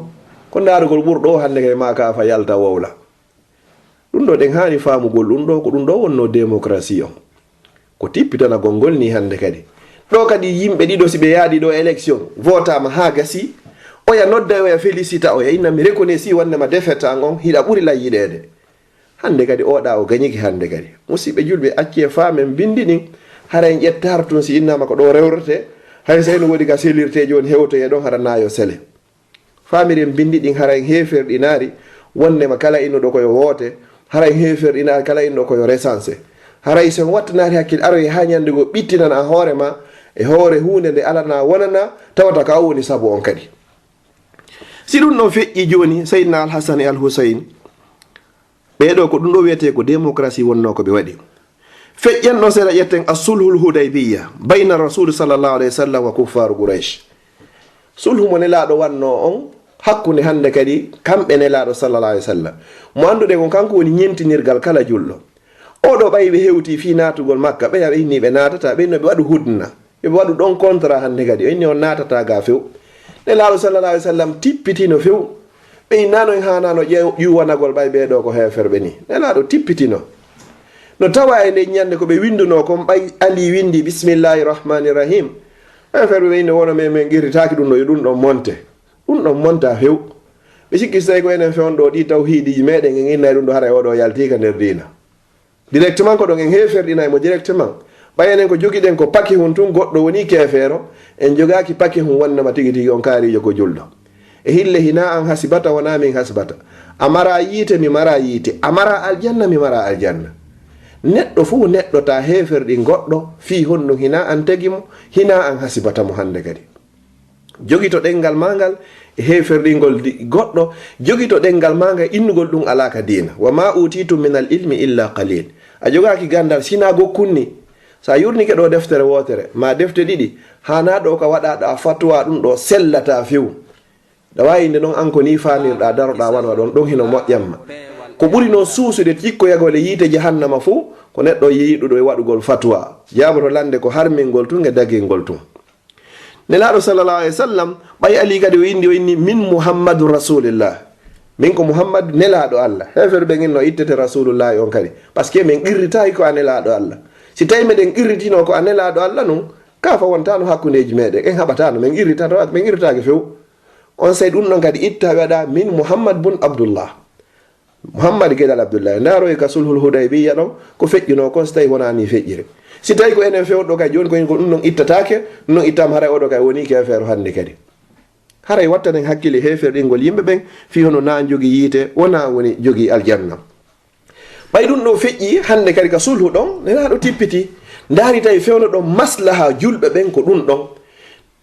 Ko ndaarugol ɓurɗo o hannde kadi, maa kaafa yalta wowla. Ɗum ɗoo, ɗen haani faamugol ɗum ɗoo, ko ɗum ɗoo wonnoo démocratie on. Ko tippitanagol ngol nii hannde kadi. Ɗoo kadi yimɓe ɗiɗo, si ɓe yaadi ɗoo élection, votaama haa gasi, oya nodda, oya félicita, oya inna mi reconnaissii wonnde ma défaite an on, hiɗa ɓuri lan yiɗeede. Hannde kadi oo ɗaa o gañike hannde kadi. Musiɓɓe julɓe, accee faamen binndi ɗin, hara en ƴettaar tun si innaama ko ɗoo rewrete, hay so ene woodi ka selirte jooni hewtoyee ɗon hara naayo sele. Faamiren binndi ɗin, haray heeferɗinaari wonndema kala innuɗo ko yo woote, haray heeferɗinaari kala innuɗo ko yo resanse. Haray so en wattanaari hakkil, aroy haa ñannde goo ɓittinan a hoore ma e hoore huunde nde alanaa wonanaa, tawata ko a woni sabu on kadi. Si ɗum ɗon feƴƴi jooni, Sayyidina Al Hasan e Al Husayn, ɓee ɗoo ko ɗum ɗoo wiyetee ko démocratie wonnoo ko ɓe waɗi. Feƴƴen ɗon seeɗa, ƴetten as-sulhul Hudaybiyya bayna Rasul sallallahu alayhi wa sallam wa kuffaaru Quraysh. Sulhu mo Nelaaɗo wannoo on hakkunde hannde kadi kamɓe Nelaaɗo sallallahu alayhi wa sallam. Mo annduɗen on kanko woni ñentinirgal kala julɗo. Oo ɗoo ɓay ɓe hewtii fii naatugol Makka, ɓeya ɓe inni ɓe naatataa, ɓe no ɓe waɗu hudna. Yo ɓe waɗu ɗon contrat hannde kadi. O inni on naatataa gaa few. Nelaaɗo sallallahu alayhi wa sallam tippitino few. Ɓe innano en haanano ƴeew-, ƴuwanagol ɓay ɓee ɗoo ko heeferɓe nii. Nelaaɗo tippitino. No tawa e nden ñannde ko ɓe winndunoo kon, ɓay Ali winndi, "Bismillahi rahmani rahim." Heeferɓe ɓe inni, "Wono men, men qirritaaki ɗum ɗoo, yo ɗum ɗon monte." Ɗum ɗon montaa few. Ɓe sikki si tawi ko enen fewndo ɗii tawhiidiiji meɗen, en innay ɗum ɗoo, haray oo ɗoo yaltiika nder diina. Directement ko ɗon en heeferɗinay mo directement. Ɓay enen ko jogiɗen ko pakihun tun, goɗɗo woni keefeero, en jogaaki pakihun wonnama tigi tigi on kaariijo ko julɗo. E hille hinaa an hasibata, wonaa min hasibata. A maraa yiite, mi maraa yiite. A maraa aljanna, mi maraa aljanna. Neɗɗo fow neɗɗotaa heeferɗin goɗɗo fii honɗun hinaa an tagi mo, hinaa an hasibata mo hannde kadi. Jogito ɗenngal maa ngal e heeferɗingol di-, goɗɗo, jogito ɗenngal maa ngal innugol ɗum alaa ka diina. "Wa ma utitum min al ilmi illa qalil." A jogaaki ganndal sinaa gokkun ni. So a yurnike ɗoo deftere wootere, maa defte ɗiɗi, haanaa ɗoo ka waɗaa ɗaa fatwa ɗum ɗoo sellataa few. Ɗa waawi innde non an ko nii faamirɗaa, daroɗaa wano ɗon, ɗon hino moƴƴan ma. Ko ɓuri noon suusude cikkoyagol e yiite jahannama fuu, ko neɗɗo yiɗuɗo e waɗugol fatwa, jaaboto lande ko harmingol tun e dagingol tun. Nelaaɗo sallallahu alayhi wa sallam, ɓay alii kadi o inni, o inni, "Min Muhammadu Rasulillah." Min ko Muhammad nelaaɗo Allah. Heeferɓe ɓen inno ittete Rasulullahi on kadi. Parce que min qirritaaki ko a nelaaɗo Allah. Si tawi meɗen qirritino ko a nelaaɗo Allah nun, ka fa wontaano hakkundeeji meɗen. En haɓataano, min qirritato, min qirritaaki few. On sey ɗun ɗon kadi itta waɗa min Muhammad bun Abdullah. Muhammad geɗal Abdullahi. Ndaarooy ka sulhul Hudaybiya ɗon, ko feƴƴunoo kon, si tawi wonaa nii feƴƴiri. Si tawi ko enen fewndo kay, jooni ko en ko ɗun ɗon ittataake, ɗun ɗon ittaama, haray oɗo kay woni keefeero hannde kadi. Haray wattanen hakkille heeferɗingol yimɓe ɓen, fii hono na jogii yiite, wonaa woni jogii aljanna. Ɓay ɗun ɗoo feƴƴii hannde kadi ka sulhu ɗon, Nelaaɗo tippiti, ndaari tawi fewndo ɗon maslaha julɓe ɓen ko ɗun ɗon.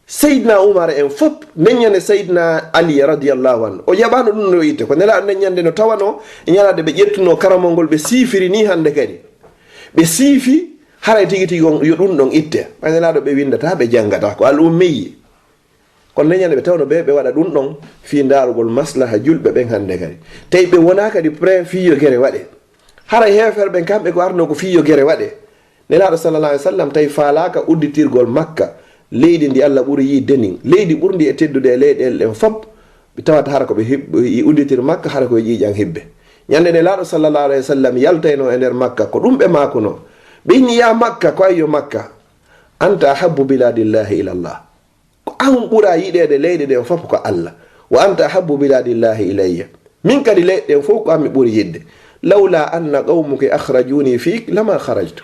Seydina Umar en fop neññande Seydina Ali radiyallahu anhu. O jaɓaano ɗun no itte. Ko Nelaaɗo neññande no tawanoo e ñalaande ɓe ƴettunoo karamol ngol ɓe siifiri nii hannde kadi. Ɓe siifi haray tigi tigi on yo ɗun ɗon itte. Ɓay Nelaaɗo ɓe winndataa, ɓe janngataa. Ko al ummiyi. Kono neñande ɓe tawno ɓe, ɓe waɗa ɗun ɗon fii ndaarugol maslaha julɓe ɓen hannde kadi. Tawi ɓe wonaa kadi prêt fii yo gere waɗe. Haray heeferɓe ɓen kamɓe ko arnoo ko fii yo gere waɗe. Nelaaɗo sallallahu alayhi wa sallam tawi faalaaka udditirgol Makka, leydi ndi Allah ɓuri yiɗde ndin, leydi ɓurndi e teddude e leyɗeele ɗen fop, ɓe tawata hara ko ɓe hib-, i udditir Makka, hara ko e ƴiiƴan hibbe. Ñande Nelaaɗo sallallahu alayhi wa sallam yaltaynoo e nder Makka, ko ɗun ɓe maakunoo. Ɓe inni, "Yaa Makka, ko ayyo Makka, anta ahabbu biladillahi ila Allah." Ko an ɓuraa yiɗeede leyɗe ɗen fof ko Allah. "Wa anta ahabbu biladillahi ilayya." Min kadi leyɗe ɗen fof ko an mi ɓuri yiɗde. "Lawla anna qawmuki akhrajuni fik lama kharajtu."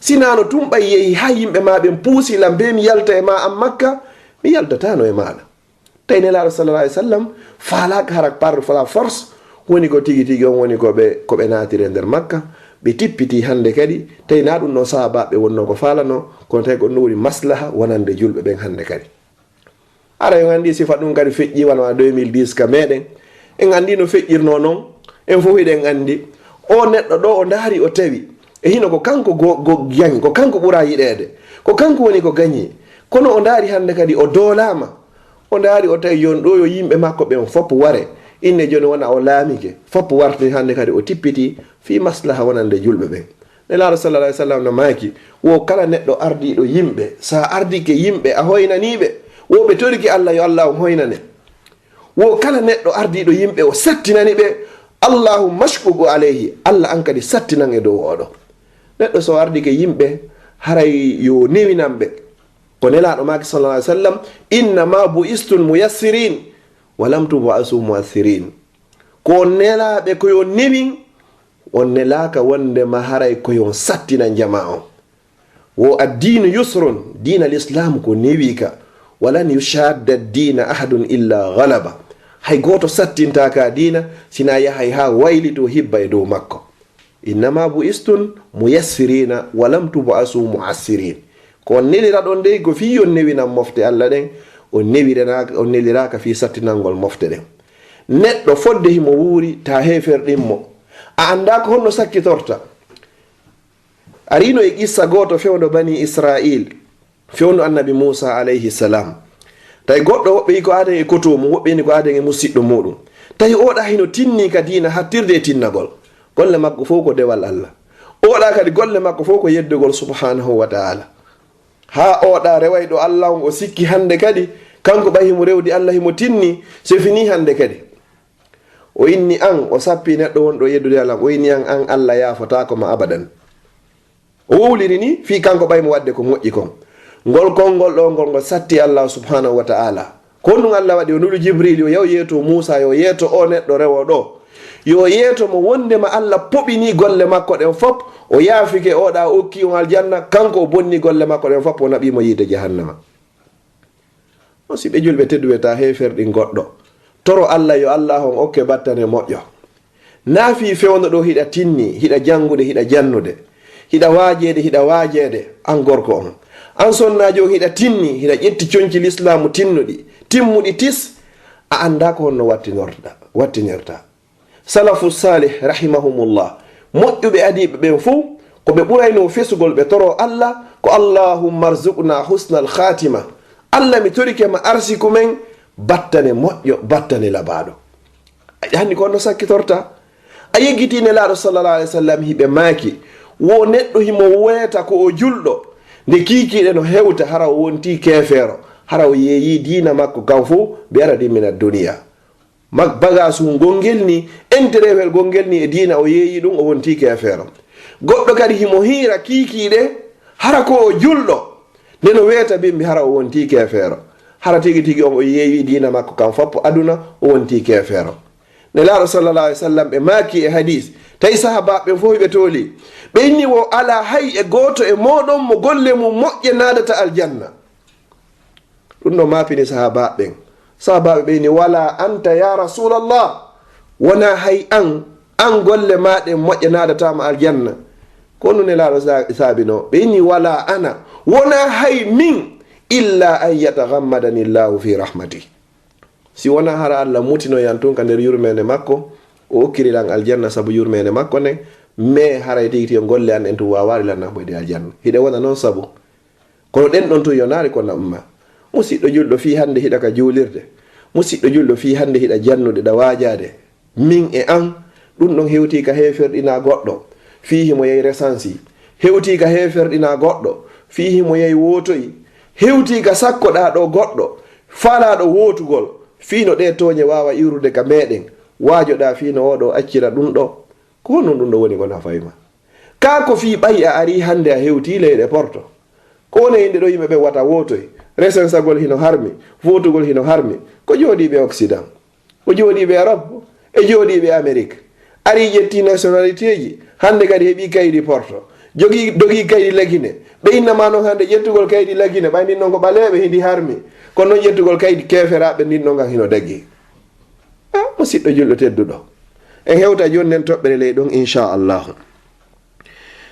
Sinaano tun ɓay yehi haa yimɓe maa ɓen puusi lan bee mi yalta e maa an Makka, mi yaltataano e maaɗa. Tawi Nelaaɗo sallallahu alayhi wa sallam faalaaka hara par la force, woni ko tigi tigi on woni ko ɓe, ko ɓe naatiri e nder Makka, ɓe tippitii hannde kadi, tawi na ɗun ɗon sahaabaaɓe wonnoo ko faalanoo, kono tawi ko ɗun woni maslaha wonande julɓe ɓen hannde kadi. Hara en anndi sifa ɗun kadi feƴƴii wano a deux mille dix ka meɗen. En anndi no feƴƴirnoo non, en fof hiɗen anndi. O neɗɗo ɗoo o ndaari o tawi, e hino ko kanko go, go gañi, ko kanko ɓuraa yiɗeede, ko kanko woni ko gañi. Kono o ndaari hannde kadi o doolaama. O ndaari, o tawi jooni ɗoo yo yimɓe makko ɓen fof ware. Inne jooni wona o laamike. Fof warti hannde kadi o tippitii fii maslaha wonande julɓe ɓen. Nelaaɗo sallallahu alayhi wa sallam no maaki, wo kala neɗɗo ardiiɗo yimɓe, so a ardike yimɓe, a hoynanii ɓe, wo ɓe torike Allah, yo Allah on hoynane. Wo kala neɗɗo ardiiɗo yimɓe, o sattinani ɓe, Allahumma shququ alayhi, Allah an kadi sattinan e dow oɗo. Neɗɗo so ardike yimɓe, haray yo newinan ɓe. Ko Nelaaɗo maaki sallallahu alayhi wa sallam, "Innama bu'istum muyassirin, wa lam tub'asu mu'assirin." Ko on nelaaɓe ko yo newin, on nelaaka wondema haray ko yo on sattinan jamaa on. Wo addiinu yusrun, diina Lislaam ko newiika. "Wa lan yushadda diina ahadun illa ghalaba." Hay gooto sattintaa ka diina, sinaa yahay haa waylitoo hibba e dow makko. "Innama bu'istum muyassirina wa lam tub'asu mu'assirin." Ko on neliraɗon dey ko fii yo on newinan mofte Allah ɗen, on newiranaaka, on neliraaka fii sattinangol mofte ɗen. Neɗɗo fodde himo wuuri, ta heeferɗin mo. A anndaa ko honno sakkitorta. Ariino e qissa gooto fewndo Bani Israil. Fewndo Annabi Muusa alayhi salam. Tawi goɗɗo, woɓɓe yi ko aaden e koto mum, woɓɓe yi ko aaden e musiɗɗo muɗum. Tawi oɗa hino tinni ka diina hattirde e tinnagol. Golle makko fof ko dewal Allah. Oɗa kadi golle makko fof ko yeddugol subhanahu wa ta'ala. Haa oɗa rewayɗo Allah on o sikki hannde kadi, kanko ɓay himo rewdi Allah himo tinni, c'est fini hannde kadi. O inni an, o sappi neɗɗo wonɗo yeddude Allah, o inni an, an Allah yaafotaako ma abadan. O wowliri ni, fii kanko ɓay mo waɗde ko moƴƴi kon. Ngol konngol ɗo, ngol, ngol satti Allah subhanahu wa ta'ala. Ko honɗum Allah waɗi? O nulu Jibril, yo yaw yeeto Muusa, yo yeeto o neɗɗo rewo ɗo. Yo yeeto mo wondema Allah poɓini golle makko ɗen fop, o yaafike oɗa, o okki on aljanna, kanko o bonni golle makko ɗen fop, o naɓi mo yiite jahannama. On si ɓe julɓe tedduɓe, ta heeferɗin goɗɗo. Toro Allah yo Allah on okke battane moƴƴo. Na fii fewndo ɗo hiɗa tinni, hiɗa janngude, hiɗa jannude, hiɗa waajeede, hiɗa waajeede, an gorko on. An sonnaajo on hiɗa tinni, hiɗa ƴetti conci lislaamu tinnuɗi, timmuɗi tis, a anndaa ko honno wattinorta, wattinirta. Salafu salih rahimahumullah, moƴƴuɓe adiiɓe ɓen fow, ko ɓe ɓuraynoo fesugol ɓe toro Allah, ko "Allahumma arzuqna husnal khatima." Allah, mi torike ma arsiku men, battane moƴƴo, battane labaaɗo. A ƴaani ko honno sakkitorta? A yeggitii Nelaaɗo sallallahu alayhi wa sallam hiɓe maaki, wo neɗɗo himo weeta ko o julɗo, nde kiikiiɗe no hewta hara o wontii keefeero, hara o yeeyii diina makko kan fof, bi aradin mina duniya. Mak-, bagaasu gongel ni, enterewel gongel ni e diina o yeeyii ɗum, o wontii keefeero. Goɗɗo kadi himo hiira kiikiiɗe hara ko o julɗo, nde no weeta bimbi hara o wontii keefeero. Hara tigi tigi on o yeeyii diina makko kan foppo aduna, o wontii keefeero. Nelaaɗo sallallahu alayhi wa sallam ɓe maaki e hadis, tawi sahabaaɓe ɓen fof ɓe tooli. Ɓe inni wo alaa hay e gooto e mooɗon mo golle mum moƴƴe naadata aljanna. Ɗum ɗo maapini sahabaaɓe ɓen. Sahabaaɓe ɓe inni, "Wala anta ya Rasulallah, wona hay an, an golle maa ɗen moƴƴe naadataama aljanna." Ko ɗum Nelaaɗo sa-, saabino. Ɓe inni, "Wala ana, wona hay min, illa an yataghammadani Allahu fi rahmati." Si wonaa hara Allah mutinoyan tun ka nder yurmeende makko, o okkiri lan aljanna sabu yurmeende makko nden, mais haray tigi tigi golle an ɗen tun waawaali lan naɓoyde aljanna. Hiɗe wona non sabu. Kono ɗen ɗon tun yonaali ko naɓma. Musiɗɗo julɗo, fii hannde hiɗa ka juulirde. Musiɗɗo julɗo, fii hannde hiɗa jannude, ɗa waajaade. Min e an, ɗum ɗon hewtii ka heeferɗinaa goɗɗo, fii himo yehi resansi. Hewtii ka heeferɗinaa goɗɗo, fii himo yehi wootoyi. Hewtii ka sakkoɗaa ɗo goɗɗo, faalaaɗo wootugol, fii no ɗee tooñe waawa iwrude ka meeɗen. Waajoɗaa fii no oo ɗoo accira ɗum ɗo. Ko honɗum ɗum ɗo woni ko nafay ma? Kaa ko fii ɓay a arii hannde a hewtii leyɗe Porto? Ko woni e innde ɗo yimɓe ɓen wata wootoy? Resensagol hino harmi, wootugol hino harmi. Ko jooɗiiɓe Occident? Ko jooɗiiɓe Europe? E jooɗiiɓe Amérique? Arii ƴettii nationalitéeji, hannde kadi heɓii kaydi Porto. Jogii, dogii kaydi Lagine. Ɓe inna ma non hannde ƴettugol kaydi Lagine, ɓay ndin non ko ɓaleeɓe, hindi harmi. Kono non ƴettugol kaydi keeferaaɓe ndin non kan hino dagii. Ah, musiɗɗo julɗo tedduɗo. En hewta jooni nden toɓɓere ley ɗon, inchallahu.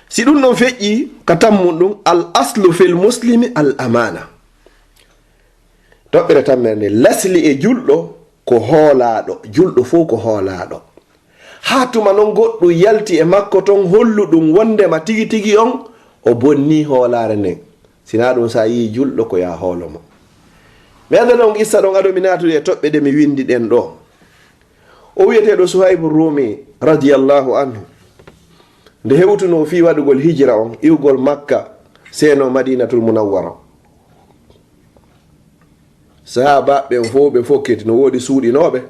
Si ɗum ɗon feƴƴi ka tammun ɗum, al aslu fil muslimi al amana. Toɓɓere tammere nde, lasli e julɗo ko hoolaaɗo, julɗo fof ko hoolaaɗo. Haa tuma non goɗɗum yalti e makko ton hollu ɗum wondema tigi tigi on o bonnii hoolaare nden. Sinaa ɗum, so a yii julɗo, ko yaa hoolo mo. Mi annda non qissa ɗon ado mi naatude e toɓɓe ɗe mi winndi ɗen ɗo. O wiyeteeɗo Suhaybu Rumi, radiyallahu anhu, nde hewtunoo fii waɗugol hijira on, iwgol Makka, seenoo Madinatul Munawwara. Sahaabaaɓe ɓen fof ɓe fokkiti, no woodi suuɗinooɓe,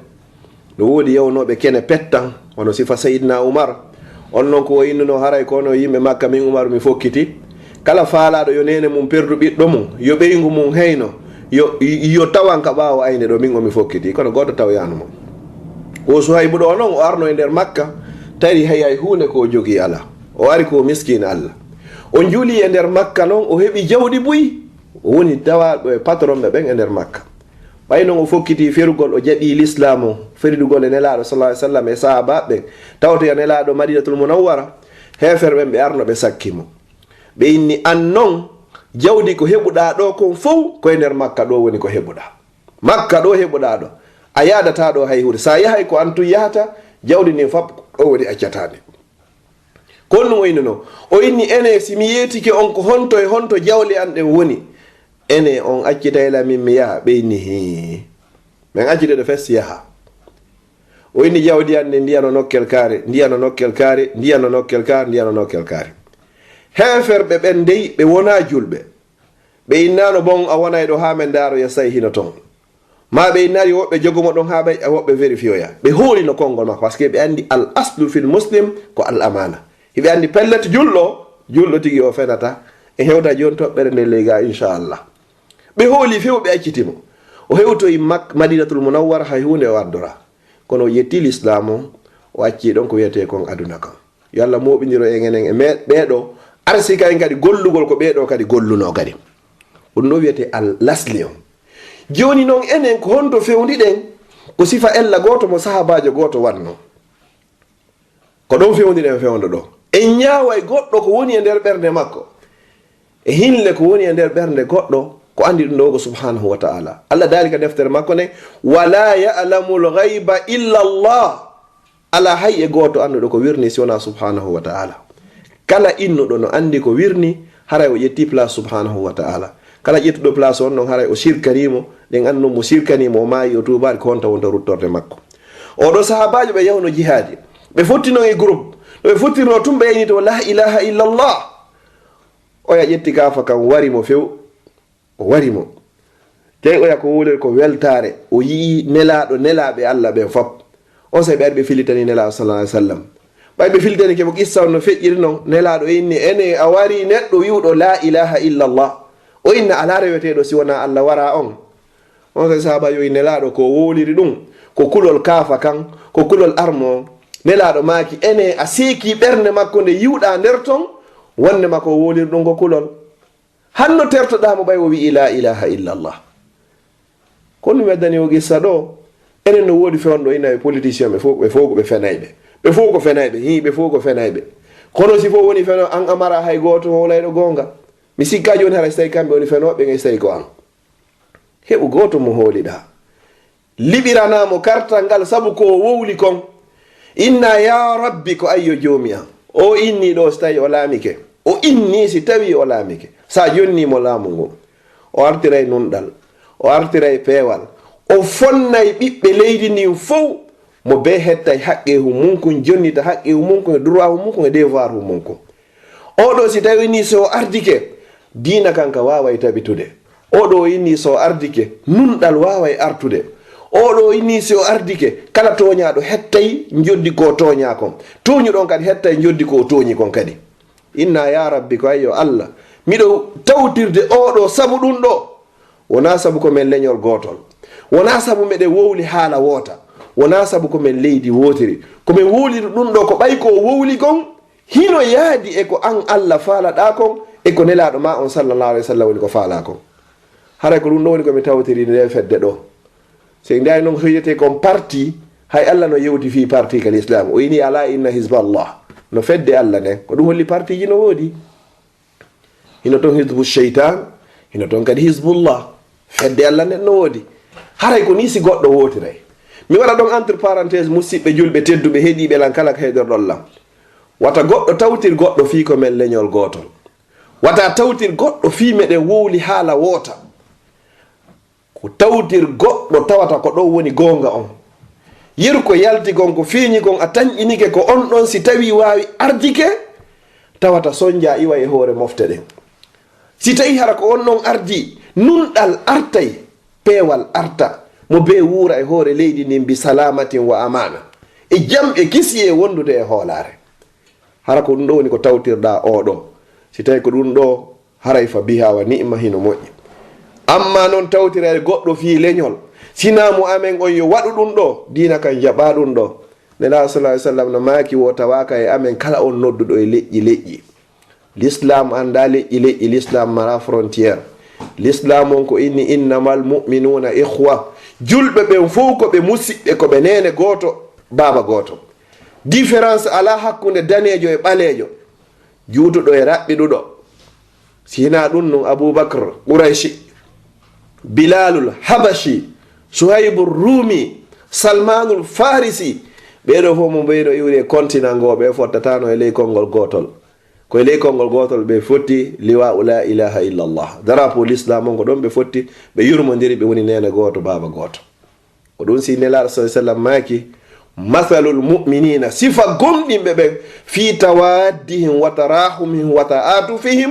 no woodi yawnooɓe kene pettan, wano sifa Sayyidina Umar. On non ko o innunoo, haray ko onon yimɓe Makka, min Umar mi fokkiti. Kala faalaaɗo yo neene mum perdu ɓiɗɗo mum, yo ɓeyngu mum heyno, yo, yo tawan ka ɓaawo ayne ɗo, min o mi fokkiti. Kono gooto tawyaano mo. Ko Suhaybu ɗo non, o arno e nder Makka, tawi hay, hay huunde ko o jogii alaa. O ari ko miskiin Allah. O juuli e nder Makka non, o heɓi jawdi buy. O woni tawaaɗo e patron ɓe ɓen e nder Makka. Ɓay non o fokkiti ferugol, o jaɓi lislaamu, feridugol e Nelaaɗo sallallahu alaihi wasallam e sahaabaaɓe ɓen. Tawtoya Nelaaɗo Madinatul Munawwara, heeferɓe ɓen ɓe arno ɓe sakki mo. Ɓe inni, "An non, jawdi ko heɓuɗaa ɗo kon fow, ko e nder Makka ɗo woni ko heɓuɗaa. Makka ɗo heɓuɗaa ɗo. A yaadataa ɗo hay huunde. Sa yahay ko an tun yahata, jawdi ndin fop ɗo woni accataa ndi." Ko honɗum o innunoo? O inni, "Ene, si mi yeetike on ko honto e honto jawle an ɗen woni, ene, on accitay lan min mi yaha?" Ɓe inni, "Hii. Men accitoyto fes yaha." O inni, "Jawdi an ndin, ndi yano nokkel kaari, ndi yano nokkel kaari, ndi yano nokkel kaari, ndi yano nokkel kaari." Heeferɓe ɓen dey, ɓe wonaa julɓe. Ɓe innaano, "Bon, a wonay ɗo haa men ndaaroya say hino ton." Maa ɓe innaari, "Woɓɓe jogo mo ɗon haa ɓay, woɓɓe vérifiyoya." Ɓe hoolino konngol makko, parce que ɓe anndi al aslu fil muslim ko al amana. Hiɓe anndi pellet julɗo, julɗo tigi o fenata. E hewta jooni toɓɓere nde ley ga, inchallah. Ɓe hooli few, ɓe acciti mo. O hewtoyi Mak-, Madinatul Munawwara, hay huunde o addora. Kono o ƴetti lislaam on, o acci ɗon ko wiyetee kon aduna kan. Yo Allah mooɓindiro en enen e me-, ɓee ɗoo, arsika en kadi gollugol ko ɓee ɗoo kadi gollunoo kadi. Ɗum ɗoo wiyetee al lasli on. Jooni non enen ko honto fewndi ɗen? Ko sifa ella gooto mo sahaabaajo gooto wannoo. Ko ɗon fewndi ɗen fewndo ɗoo. En ñaaway goɗɗo ko woni e nder ɓernde makko. E hinle ko woni e nder ɓernde goɗɗo, ko anndi ɗum ɗoo ko subhanahu wa ta'ala. Allah daali ka deftere makko nde, "Wala ya'lamul ghaiba illa Allah." Alaa hay e gooto annduɗo ko wirni si wonaa subhanahu wa ta'ala. Kala innuɗo no anndi ko wirni, haray o ƴetti place subhanahu wa ta'ala. Kala ƴettuɗo place on non, haray o sirkanii mo, ɗen anndu mo sirkanii mo, o maayi, o tuubaali, ko honto wonta ruttorde makko. Oo ɗoo sahaabaajo ɓe yahunoo jihaadi. Ɓe fotti noon e groupe. No ɓe fottirnoo tun, ɓe yaynii to la ilaha illallah. Oya ƴetti kaafa kan, wari mo few. O wari mo. Tawi oya ko wowliri ko weltaare. O yi'i Nelaaɗo, nelaaɓe Alla ɓen fop. Onsay ɓe ari ɓe filitani Nelaaɗo sallallahu alaihi wasallam. Ɓay ɓe filitanike mo qissa on no feƴƴiri non, Nelaaɗo inni, ene a wari neɗɗo wi'uɗo la ilaha illallah. O inna alaa reweteeɗo si wonaa Alla wara on. Onsay sahaaba yo i Nelaaɗo ko wowliri ɗum, ko kulol kaafa kan, ko kulol armo on. Nelaaɗo maaki, ene a seeki ɓernde makko nde yi'uɗaa nder ton, wonde ma ko wowliri ɗum ko kulol. Hanno tertoɗaa mo ɓay o wi'i la ilaha illallah. Ko ɗum weddani o qissa ɗo, enen no woodi fewndo ina e politicien ɓe fof, ɓe fof ko ɓe fenayɓe. Ɓe fof ko fenayɓe, hii, ɓe fof ko fenayɓe. Kono si fof woni feno, an a mara hay gooto howlayɗo goonga. Mi sikka jooni hara si tawi kamɓe woni fenooɓe, ngay si tawi ko an. Heɓu gooto mo hooliɗaa. Liɓiranaa mo kartal ngal sabu ko o wowli kon. Inna ya Rabbi ko ayyo Joomi am. O inni ɗo si tawi o laamike. O inni si tawi o laamike. Sa jonni mo laamu ngu. O artiray nunɗal. O artiray peewal. O fonnay ɓiɓɓe leydi ndin fow. Mo bee hettay haqqeehu mun kun, jonnita haqqeehu mun kun e droitu mun kun e devoiru mun kun. Oɗo si tawi ni so ardike, diina kan ka waaway tabitude. Oɗo inni so ardike, nunɗal waaway artude. Oɗo inni so ardike, kala tooñaaɗo hettay njoddi ko tooñaa kon. Tooñuɗon kadi hettay njoddi ko o tooñi kon kadi. Inna ya Rabbi ko ayyo Allah, miɗo tawtirde oɗo sabu ɗum ɗo. Wonaa sabu ko men leñol gootol. Wonaa sabu meɗen wowli haala woota. Wonaa sabu ko men leydi wootiri. Ko men wowliri ɗum ɗo ko ɓay ko o wowli kon, hino yaadi e ko an Allah faalaɗaa kon e ko Nelaaɗo maa on sallallahu alayhi wa sallam woni ko faalaa kon. Haray ko ɗum ɗo woni ko mi tawtiri nde fedde ɗo. So en ndaari noon ko wiyetee kon parti, hay Allah no yewti fii parti ka l'islam. O ini, "Ala inna hizballah." No fedde Allah nden. Ko ɗum holli partiiji no woodi. Hino ton Hizbu Sheytan, hino ton kadi Hizbullah. Fedde Allah nden no woodi. Haray ko nii si goɗɗo wootiray. Mi waɗa ɗon entre parenthèse, musiɓɓe julɓe tedduɓe heɗiiɓe lan kala ka heɗorɗon lan. Wata goɗɗo tawtir goɗɗo fii ko men leñol gootol. Wata tawtir goɗɗo fii meɗen wowli haala woota. Ko tawtir goɗɗo tawata ko ɗon woni goonga on. Yeru ko yalti kon, ko feeñi kon, a tanƴinike ko on ɗon, si tawi waawi ardike, tawata sonja iwa e hoore mofte ɗen. Si tawi hara ko on ɗon ardi, nunɗal artay, peewal arta, mo bee wuura e hoore leydi ndin bi salamatin wa amana. E jam e kisiyee wondude e hoolaare. Hara ko ɗum ɗo woni ko tawtirɗaa oo ɗo. Si tawi ko ɗum ɗo, haray fa biha wa ni'ma, hino moƴƴi. Amma non tawtirayde goɗɗo fii leñol, sinaa mo amen on yo waɗu ɗum ɗo, diina kan jaɓaa ɗum ɗo. Nelaaɗo sallallahu alaihi wasallam no maaki, wo tawaaka e amen kala on nodduɗo e leƴƴi leƴƴi. L'islam anndaa leƴƴi leƴƴi, l'islam maraa frontière. L'islam on ko inni, "Innamal mu'minuna ikhwa." Julɓe ɓen fow ko ɓe musiɓɓe, ko ɓe neene gooto, baaba gooto. Différence alaa hakkunde daneejo e ɓaleejo, juutuɗo e raɓɓiɗuɗo. Si hinaa ɗum nun, Abubakar Qurayshi, Bilalul Habashi, Suhaybur Rumi, Salmanul Farisi, ɓee ɗoo fow mo ɓeyno iwri e continent ngoo, ɓe fottataano e ley konngol gootol. Ko e ley konngol gootol ɓe fotti liwa'u la ilaha illallah. Drapeau l'islam on ko ɗon ɓe fotti, ɓe yurmondiri, ɓe woni neene gooto, baaba gooto. Ko ɗum si Nelaaɗo sallallahu alaihi wasallam maaki, "Mathalul mu'minina," sifa gomɗinɓe ɓen, "fi tawaddihim wa tarahumihim wa ta'atufihim,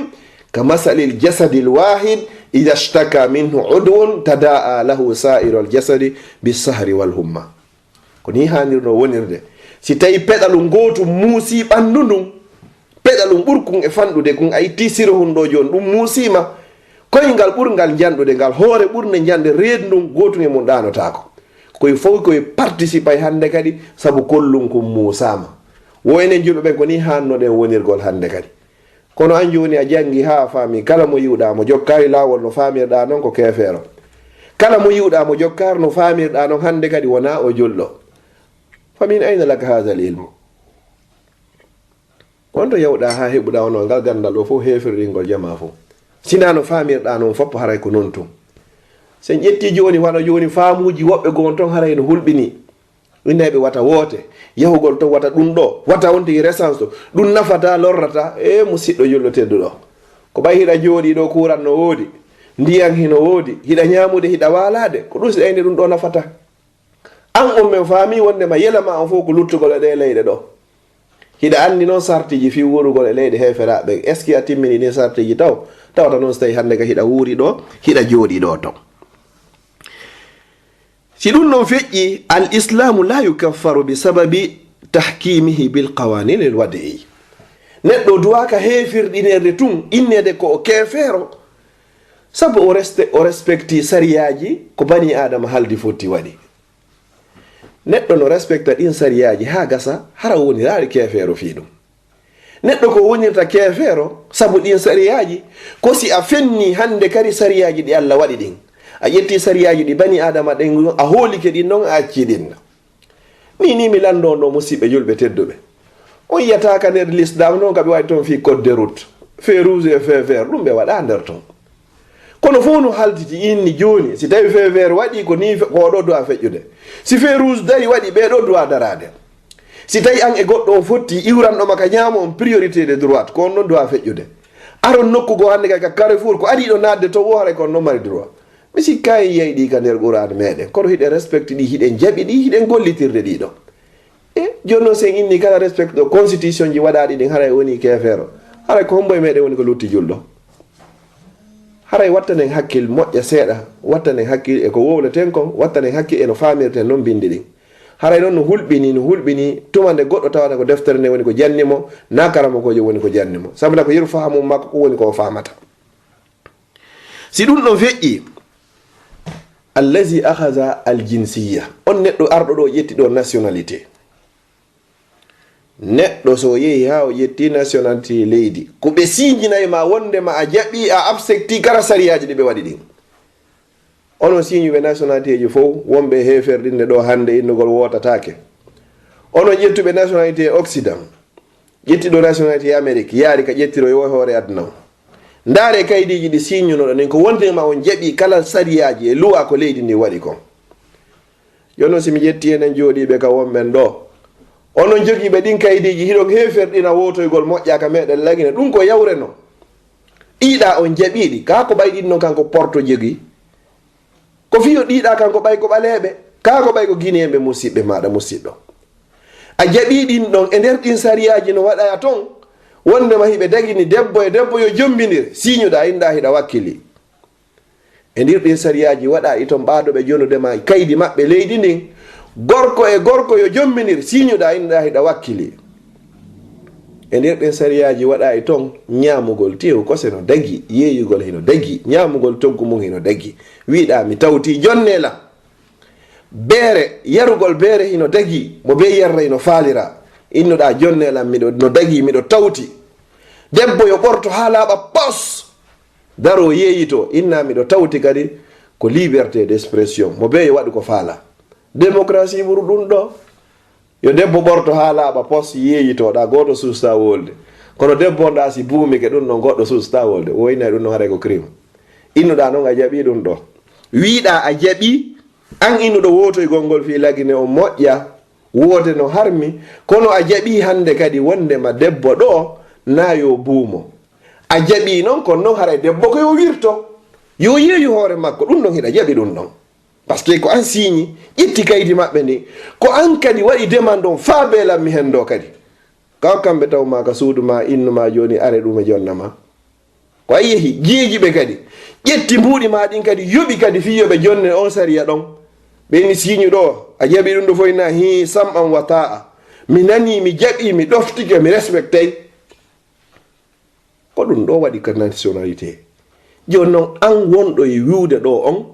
ka mathalil jasadil wahid, idha ishtaka minhu udwun, tada'a lahu sa'irul jasadi bis sahri wal humma." Ko nii haanirno wonirde. Si tawi peɗalu ngootu muusi ɓanndu ndun, peɗalu ɓurkun e fanɗude kun, a itti sirohun ɗo jooni, ɗum muusiima. Koyngal ɓurngal njanɗude ngal, hoore ɓurnde njanɗe reedu ndun, gootun e mun ɗaanotaako. Koye fow koye participa e hannde kadi, sabu kollun kun muusaama. Wo enen julɓe ɓen, ko nii haannoɗen wonirgol hannde kadi. Kono an jooni a janngi haa a faami, kala mo yi'uɗaa mo jokkaali laawol no faamirɗaa non ko keefeero. Kala mo yi'uɗaa mo jokkaari no faamirɗaa non hannde kadi wonaa o julɗo. Fa min ayna laka haadal ilmu? Honto yawɗaa haa heɓuɗaa wonoo ngal ganndal ɗoo fof heeferringol jamaa fof? Sinaa no faamirɗaa non fof haray ko non tun. Sen ƴettii jooni, wano jooni faamuuji woɓɓe goo ton haray no hulɓinii. Innayɓe wata woote, yahugol ton wata ɗum ɗoo, wata on tigi resans ɗoo, ɗum nafataa, lorrataa. E musiɗɗo julɗo tedduɗo, ko ɓay hiɗa jooɗii ɗoo, kuuran no woodi, ndiyan hino woodi, hiɗa ñaamude, hiɗa waalaade, ko ɗum si ɗayde ɗum ɗoo nafataa. An on men faami wonde ma yela ma on fof ko luttugol e ɗee leyɗe ɗo. Hiɗa anndi noon sartiji fii wuurugol e leyɗe heeferaaɓe. Est-ce que a timmini ɗin sartiji taw? Tawata noon so tawi hannde ka hiɗa wuuri ɗo, hiɗa jooɗi ɗo ton. Si ɗum ɗon feƴƴi, al islamu la yukaffaru bi sababi tahkimihi bil qawanil wadi'i. Neɗɗo duwaaka heefirɗinerde tun, innede ko o keefeero, sabu o reste-, o respecti sariyaaji ko bani Aadama haldi fotti waɗi. Neɗɗo no respecta ɗin sariyaaji haa gasa, hara woniraali keefeero fii ɗum. Neɗɗo ko wonirta keefeero sabu ɗin sariyaaji, ko si a fenni hannde kadi sariyaaji ɗi Alla waɗi ɗin. A ƴetti sariyaaji ɗi bani Aadama ɗin, a hoolike ɗin ɗon, a acci ɗin. Ni, ni mi lanndo ɗo, musiɓɓe julɓe tedduɓe. On yiyata ka nder l'islam noon ka ɓe waɗi toon fii code de route. Feu rouge e feu vert, ɗum ɓe waɗa nder toon. Kono fof no haltiti inni jooni, si tawi feu vert waɗi ko ni fe-, ko oɗo duwa feƴƴude. Si feu rouge dari waɗi, ɓee ɗo duwa daraade. Si tawi an e goɗɗo on fotti, iwranɗo ma ka ñaamo on priorité de droite, ko on ɗon duwa feƴƴude. Aron nokku goo hannde kay ka carrefour, ko ari ɗo naatde to woo, haray ko on ɗon mari droit. Mi sikkaay yiyay ɗi ka nder Qur'an meɗen, kono hiɗen respecte ɗi, hiɗen jaɓi ɗi, hiɗen gollitirde ɗi ɗo. E jooni noon, si en inni kala respect ɗo constitution ji waɗaaɗi ɗin, haray woni keefeero. Haray ko hombo e meɗen woni ko lutti julɗo? Haray wattanen hakkil moƴƴa seeɗa, wattanen hakkil e ko wowleten kon, wattanen hakkil e no faamirten noon bindi ɗin. Haray noon no hulɓini, no hulɓini, tuma nde goɗɗo tawata ko deftere nde woni ko janni mo, na karamokoojo woni ko janni mo. Sabu na ko yeru fahamu makko ko woni ko o faamata. Si ɗum ɗon feƴƴi, allazi akhaza al jinsiya, on neɗɗo arɗo ɗo ƴetti ɗo nationalité. Neɗɗo so yehi haa o ƴetti nationalité leydi, ko ɓe siñinay ma wonde ma a jaɓi, a accepti kala sariyaaji ɗi ɓe waɗi ɗin. Onon siñuɓe nationalité ji fof, wonɓe e heeferɗinde ɗo hannde innugol wootataake. Onon ƴettuɓe nationalité Occident, ƴettiɗo nationalité Amérique, yaari ka ƴettiro yo hoore aduna o. Ndaare kaydiiji ɗi siñunoɗon ɗin, ko wonde ma on jaɓi kala sariyaaji e luwa ko leydi ndi waɗi kon. Jooni noon, si mi ƴetti enen jooɗiiɓe ka wonɓen ɗo, onon jogiiɓe ɗin kaydiiji, hiɗon heeferɗina wootoygol moƴƴa ka meɗen Lagine, ɗum ko yawre no? Ɗiɗa on jaɓiiɗi, kaa ko ɓay ɗin noon kanko Porto jogii? Ko fii o ɗiɗa kanko ɓay ko ɓaleeɓe, kaa ko ɓay ko Gineeɓe musiɓɓe maaɗa musiɗɗo? A jaɓii ɗin ɗon e nder ɗin sariyaaji no waɗaya ton, wonde ma hiɓe dagini debbo e debbo yo jombindir, siiñuɗa, inɗa hiɗa wakkili. E ndir ɗin sariyaaji waɗa e ton ɓaadoɓe jonude ma kaydi maɓɓe leydi ndin, gorko e gorko yo jombindir, siiñuɗa inɗa hiɗa wakkili. E ndir ɗin sariyaaji waɗa e ton ñaamugol teewu kose no dagi, yeeyugol hino dagi, ñaamugol toggu mum hino dagi. Wiɗa mi tawti jonne la. Beere, yarugol beere hino dagi, mo be yarra hino faalira. Innuɗa jonne lan miɗo, no dagi, miɗo tawti. Debbo yo ɓorto haa laaɓa pos. Daro yeeyito, inna miɗo tawti kadi ko liberté d'expression. Mo bee yo waɗu ko faala. Démocratie ɓuru ɗum ɗo. Yo debbo ɓorto haa laaɓa pos, yeeyito, ɗa gooto suusta wolde. Kono debbo on ɗa si buumike ɗum ɗon, goɗɗo suusta wolde. O woyna ɗum ɗon haray ko crime. Innuɗa noon a jaɓi ɗum ɗo. Wiɗa a jaɓi, an innuɗo wootoygol ngol fii Lagine on moƴƴa, woode no harmi, kono a jaɓi hannde kadi wonde ma debbo ɗo na yo buumo. A jaɓi noon, kono noon haray debbo ko yo wirto, yo yeeyu hoore makko, ɗum ɗon hiɗa jaɓi ɗum ɗon. Parce que ko an siiñi, ƴetti kaydi maɓɓe ndin, ko an kadi waɗi demande on faa beelan mi hen ɗo kadi. Ka kamɓe taw ma ka suudu ma, innu ma jooni are ɗum e jonna ma. Ko a yehi, jeeji ɓe kadi, ƴetti mbuuɗi ma ɗin kadi, yoɓi kadi fii yo ɓe jonne on sariya ɗon. Ɓe ni siiñu ɗo, a jaɓi ɗum ɗo foy na, hii, sam'an wa taa'a. Mi nani, mi jaɓi, mi ɗoftike, mi respectay. Ko ɗum ɗo waɗi ka nationalité. Jooni noon, an wonɗo e wiwde ɗo on,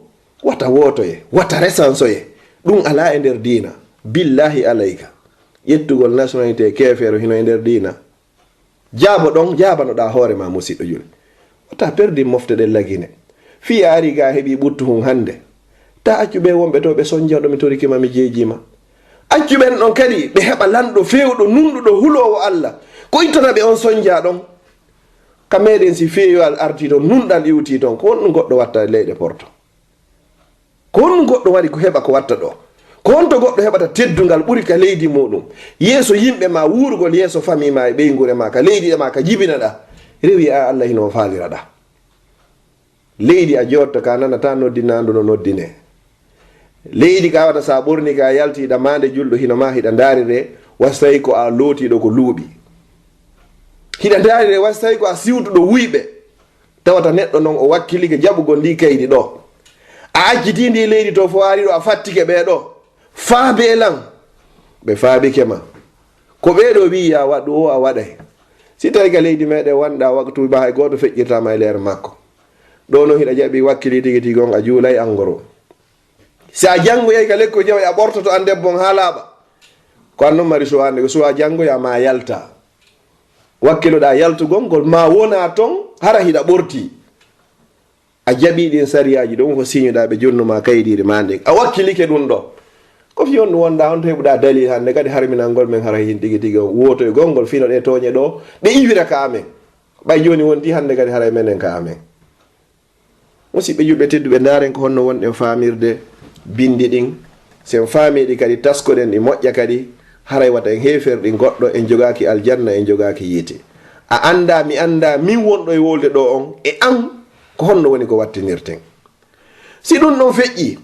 wata wootoye, wata resansoye. Ɗum alaa e nder diina. Billahi alayka. Ƴettugol nationalité keefeero hino e nder diina. Jaabo ɗon, jaabanoɗaa hoore ma, musiɗɗo jul. Wata perdi mofte ɗen Lagine. Fii a ari ga heɓi ɓuttu hun hannde. Ta accu ɓe wonɓe to ɓe sonja ɗo mi torike ma, mi jeeji ma. Accu ɓen ɗon kadi ɓe heɓa lanɗo feewɗo, nunɗuɗo, huloowo Alla. Ko ittana ɓe on sonja ɗon. Ka meɗen si feewal arti ton, nunɗal iwti ton, ko honɗum goɗɗo watta e leyɗe Porto? Ko honɗum goɗɗo waɗi ko heɓa ko watta ɗo? Ko honto goɗɗo heɓata teddungal ɓuri ka leydi muɗum? Yeeso yimɓe ma, wuurugol yeeso famille ma e ɓeynguure ma, ka leydi ma ka jibinaɗa. Rewi a Allah hino faaliraɗa. Leydi a jooɗto ka nanata noddinaandu no noddine. Leydi ka wata sa ɓorni ka yalti hiɗa maande julɗo hino ma hiɗa ndaarire, was tawi ko a lootiiɗo ko luuɓi. Hiɗa ndaarire was tawi ko a siwtuɗo wuyɓe. Tawata neɗɗo non o wakkilike jaɓugol ndi kaydi ɗo. A acciti ndi leydi to fo ari ɗo a fattike ɓee ɗo. Faabe lan. Ɓe faabike ma. Ko ɓee ɗo wi'i ya waɗu o a waɗay. Si tawi ka leydi meɗen wonɗa waktu ba hay gooto feƴƴirta ma e leer makko. Ɗo non hiɗa jaɓi wakkili tigi tigi on a juulay angoro. Si a janngoyay ka lekko jaw a ɓortoto an debbo on haa laaɓa. Ko an non mari suwande ko suwa janngoya ma yalta. Wakkiloɗa yaltugol ngol ma wona ton hara hiɗa ɓorti. A jaɓi ɗin sariyaaji ɗon ko siñuɗa ɓe jonnu ma kaydiiri ma ndin. A wakkilike ɗum ɗo. Ko fi on ɗum wonɗa on to heɓuɗa dalil hannde kadi harminangol men hara hin tigi tigi on wotoygol ngol fino ɗe tooñe ɗo ɗe iwira ka amen. Ɓay jooni wonti hannde kadi haray menen ka amen. Musidɓe julɓe tedduɓe, ndaaren ko honno wonɗen faamirde bindi ɗin. Si en faamii ɗi kadi, taskoɗen ɗi moƴƴa kadi, haray wata en heeferɗin goɗɗo, en jogaaki aljanna, en jogaaki yiite. A anndaa, mi anndaa, min wonɗo e wowlde ɗo on, e an, ko honno woni ko wattinirten? Si ɗum ɗon feƴƴii,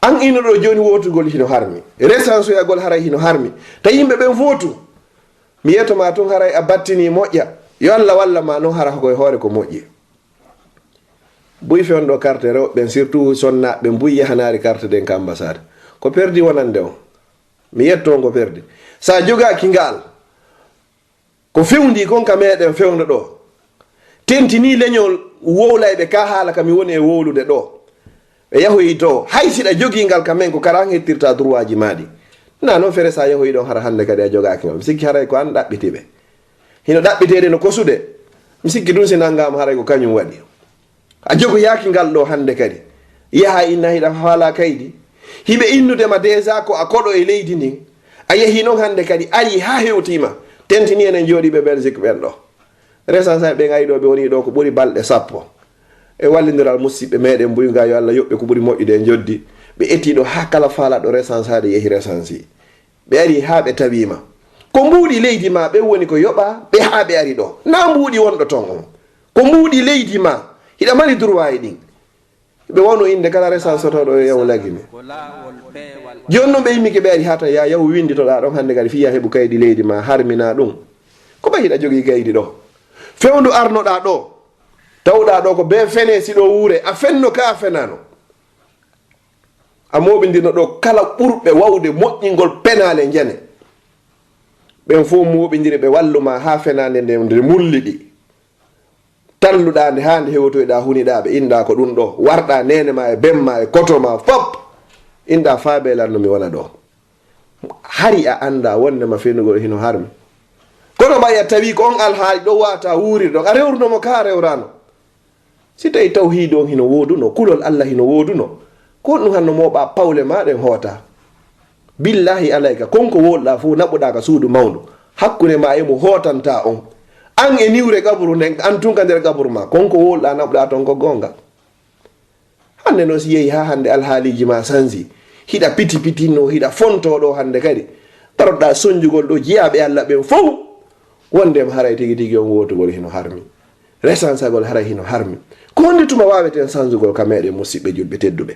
an innuɗo jooni wootugol hino harmi, resansoyagol haray hino harmi, ta yimɓe ɓen footu, mi yeto ma tun haray a battinii moƴƴa, yo Alla walla ma non hara ko e hoore ko moƴƴi. Buy fewndo carte rewɓe ɓen, surtout sonnaaɓe ɓen, buy yahanaari carte ɗen ka ambassade. Ko perdi wonande on. Mi yetto on ko perdi. Sa jogaaki ngal, ko fewndi kon ka meɗen fewndo ɗo. Tentini leñol wowlayɓe ka haala ka mi woni e wowlude ɗo. Ɓe yahoyi to. Hay siɗa jogii ngal ka men ko kara an hettirta droitji ma ɗi. Na non fere sa yahoyi ɗon hara hannde kadi a jogaaki ngal. Mi sikki haray ko an ɗaɓɓiti ɓe. Hino ɗaɓɓiteede no kosude. Mi sikki ɗum si nanngaama haray ko kañum waɗi. A jogoyaaki ngal ɗo hannde kadi. Yaha inna hiɗa faalaa kaydi. Hiɓe innude ma déjà ko a koɗo e leydi ndin. A yehi non hannde kadi ari haa hewtii ma. Tentini enen jooɗiiɓe Belgique ɓen ɗo. Resansaaɓe ɓen ari ɗo ɓe woni ɗo ko ɓuri balɗe sappo. E wallindiral musiɓɓe meɗen mbuy nga yo Allah yoɓɓe ko ɓuri moƴƴude e njoddi. Ɓe etii ɗo haa kala faalaaɗo resansaade yehi resansi. Ɓe ari haa ɓe tawi ma. Ko mbuuɗi leydi ma ɓen woni ko yoɓa ɓe haa ɓe ari ɗo. Na mbuuɗi wonɗo ton on. Ko mbuuɗi leydi ma. Hiɗa mari droit e ɗin. Ɓe wano innde kala resansotooɗo yo yahu lagine. Jooni non ɓe immike ɓe ari haa tan ya yahu winnditoɗaa ɗon hannde kadi fii ya heɓu kaydi leydi ma harmina ɗum. Ko ɓay hiɗa jogii kaydi ɗo. Fewndu arnoɗaa ɗo. Tawɗaa ɗo ko bee fene si ɗo wuure. A fenno ka a fenano. A mooɓindirno ɗo kala ɓurɓe wawde moƴƴingol penaale njene. Ɓen fof mooɓindiri ɓe wallu ma haa fenaande nde nde mulliɗi. Talluɗaa nde haa nde hewotoyɗaa huniɗaa ɓe inɗaa ko ɗum ɗo. Warɗaa neene ma e ben ma e koto ma fop. Inɗaa faa beelanno mi wona ɗo. Hari a anndaa wonde ma fenugol hino harmi. Kono ɓay a tawi ko on alhaali ɗo waata wuurir ɗon. A rewruno mo ka a rewraano. Si tawi tawhiidu on hino wooduno, kulol Allah hino wooduno, ko honɗum hanno mooɓa pawle ma ɗen hoota? Billahi alayka, kon ko wowluɗaa fof naɓuɗaa ka suudu mawndu, hakkunde ma e mo hootanta on. An e niwre qaburu nden, an tun ka nder qaburu ma, kon ko wowluɗaa naɓuɗaa ton ko goonga. Hannde noon si yehi haa hannde alhaaliiji ma sanji, hiɗa piti pitinno, hiɗa fonto ɗo hannde kadi, daroɗaa sonjugol ɗo jiyaaɓe Allah ɓen fof, wonde haray tigi tigi on wootugol hino harmi. Resansagol haray hino harmi. Ko honde tuma waaweten sansugol ka meɗen musiɓɓe julɓe tedduɓe?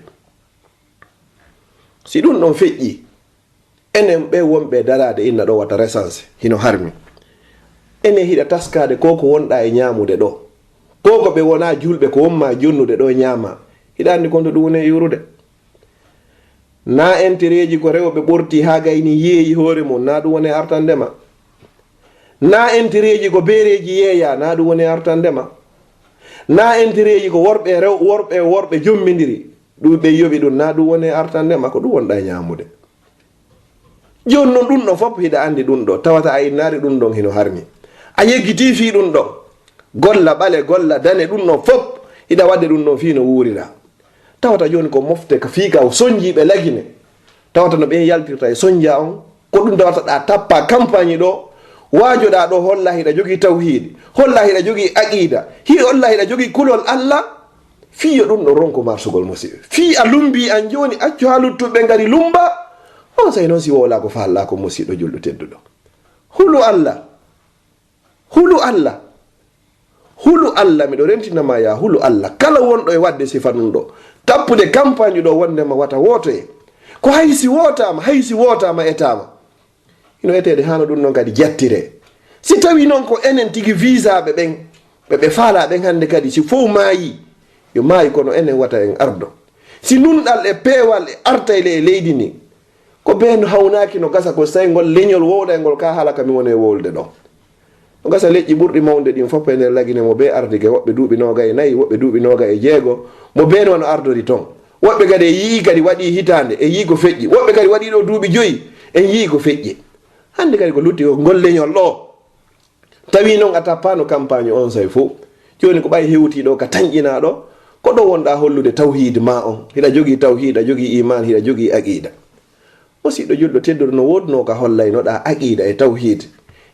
Si ɗum ɗon feƴƴi, enen ɓe wonɓe daraade inna ɗo wata resanse, hino harmi. Enen hiɗa taskaade ko ko wonɗa e ñaamude ɗo. Ko ko ɓe wona julɓe ko wonma jonnude ɗo ñaama. Hiɗa anndi konto ɗum woni e yuurude. Na entereeji ko rewɓe ɓorti haa gayni yeeyi hoore mum, na ɗum woni artande ma. Na entereeji ko beereeji yeeya, na ɗum woni artande ma. Na entereeji ko worɓe rew-, worɓe, worɓe jommindiri, ɗum ɓe yoɓi ɗum, na ɗum woni artande ma, ko ɗum wonɗa e ñaamude. Jooni noon ɗum ɗo fof hiɗa anndi ɗum ɗo, tawata a innaari ɗum ɗon hino harmi. A yeggitii fii ɗum ɗon. Golla ɓale, golla dane, ɗum ɗon fof hiɗa waɗde ɗum ɗon fii no wuurira. Tawata jooni ko mofte ka fii ka o sonjiiɓe lagine. Tawata no ɓen yaltirta e sonja on, ko ɗum tawata ɗa tappa kampaañi ɗo, waajoɗa ɗo holla hiɗa jogii tawhiidi, holla hiɗa jogii aqiida, hi-, holla hiɗa jogii kulol Allah, fii yo ɗum ɗo ronku marsugol musiɓɓe. Fii a lumbii an jooni, accu haa luttuɓe ngari lumba, on sey noon si wowlaa ko faallaa ko musiɗɗo julɗo tedduɗo. Hulu Allah. Hulu Allah. Hulu Allah, miɗo rentina ma ya hulu Allah. Kala wonɗo e waɗde sifa ɗum ɗo, Tappude campagne ɗo wondema wata wootoye. Ko hay si wootaama, hay si wootaama etaama. Hino eteede hano ɗum noon kadi jattire. Si tawi noon ko enen tigi visaaɓe ɓen, ɓe, ɓe faalaa ɓen hannde kadi, si fof maayi, yo maayu kono enen wata en ardo. Si nunɗal e peewal e artayle e leydi ndi, ko bee no hawnaaki no gasa ko so tawi ngol leñol wowlayngol ka haala ka mi woni e wowlude ɗo. No gasa leƴƴi ɓurɗi mawnude ɗin fof e nder Lagine mo bee ardike, woɓɓe duuɓi noogay e nayi, woɓɓe duuɓi noogay e jeego, mo bee no wano ardori ton. Woɓɓe kadi en yi'ii kadi waɗii hitaande, en yi'ii ko feƴƴi. Woɓɓe kadi waɗii ɗo duuɓi joyi, en yi'ii ko feƴƴi. Hannde kadi ko lutti ko ngol leñol ɗo. Tawi noon a tappaano campagne on say fof. Jooni ko ɓay hewtii ɗo ka tanƴinaa ɗo, ko ɗo wonɗaa hollude tawhiid maa on. Hiɗa jogii tawhiid, a jogii iimaan, hiɗa jogii aqiida. Musiɗɗo julɗo tedduɗo, no woodunoo ka hollaynoɗaa aqiida e tawhiid.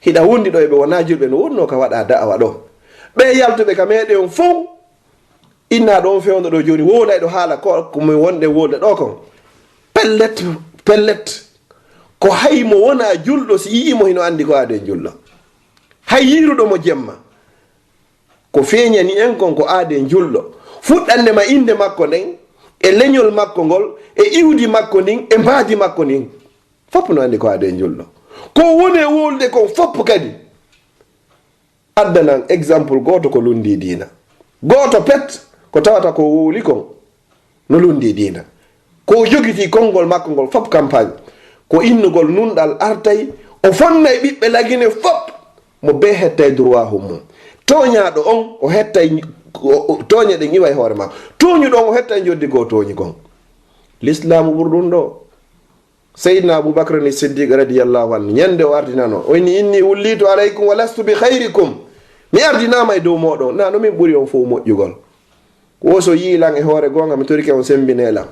Hiɗa wondi ɗo e ɓe wonaa julɓe, no woodunoo ka waɗaa da'awa ɗo. Ɓee yaltuɓe ka meɗen on fow, innaa ɗo on fewndo ɗo jooni, wowlayɗo haala ko, ko mi wonɗen wowlde ɗo kon. Pellet, pellet. Ko hay mo wonaa julɗo, si yi'ii mo hino anndi ko aaden julɗo. Hay yiiruɗo mo jemma. Ko feeñani en kon ko aaden julɗo. Fuɗɗannde ma innde makko nden, e leñol makko ngol, e iwdi makko ndin, e mbaadi makko ndin. Fof no anndi ko aaden julɗo. Ko woni e wowlude kon fof kadi. Addanan exemple gooto ko lunndii diina. Gooto pet ko tawata ko wowli kon no lunndii diina. Ko o jogitii konngol makko ngol fof campagne. Ko innugol nunɗal artay, o fonna e ɓiɓɓe Lagine fof. Mo bee hettay droit hum mum. Tooñaaɗo on, o hettay, o, o, tooñe ɗen iwa e hoore makko. Tooñuɗo on, o hettay njoddi goo tooñi kon. Lislaamu ɓuri ɗum ɗo. Seydina Abu Bakr ni Siddiq radiyallahu anhu, ñande o ardinano, o inni, "Inni wullitu alaykum wa lastu bi khayrikum." Mi ardinaama e dow mooɗon, na no min ɓuri on fof moƴƴugol. Ko o so yi'i lan e hoore goonga, mi torike on sembine lan.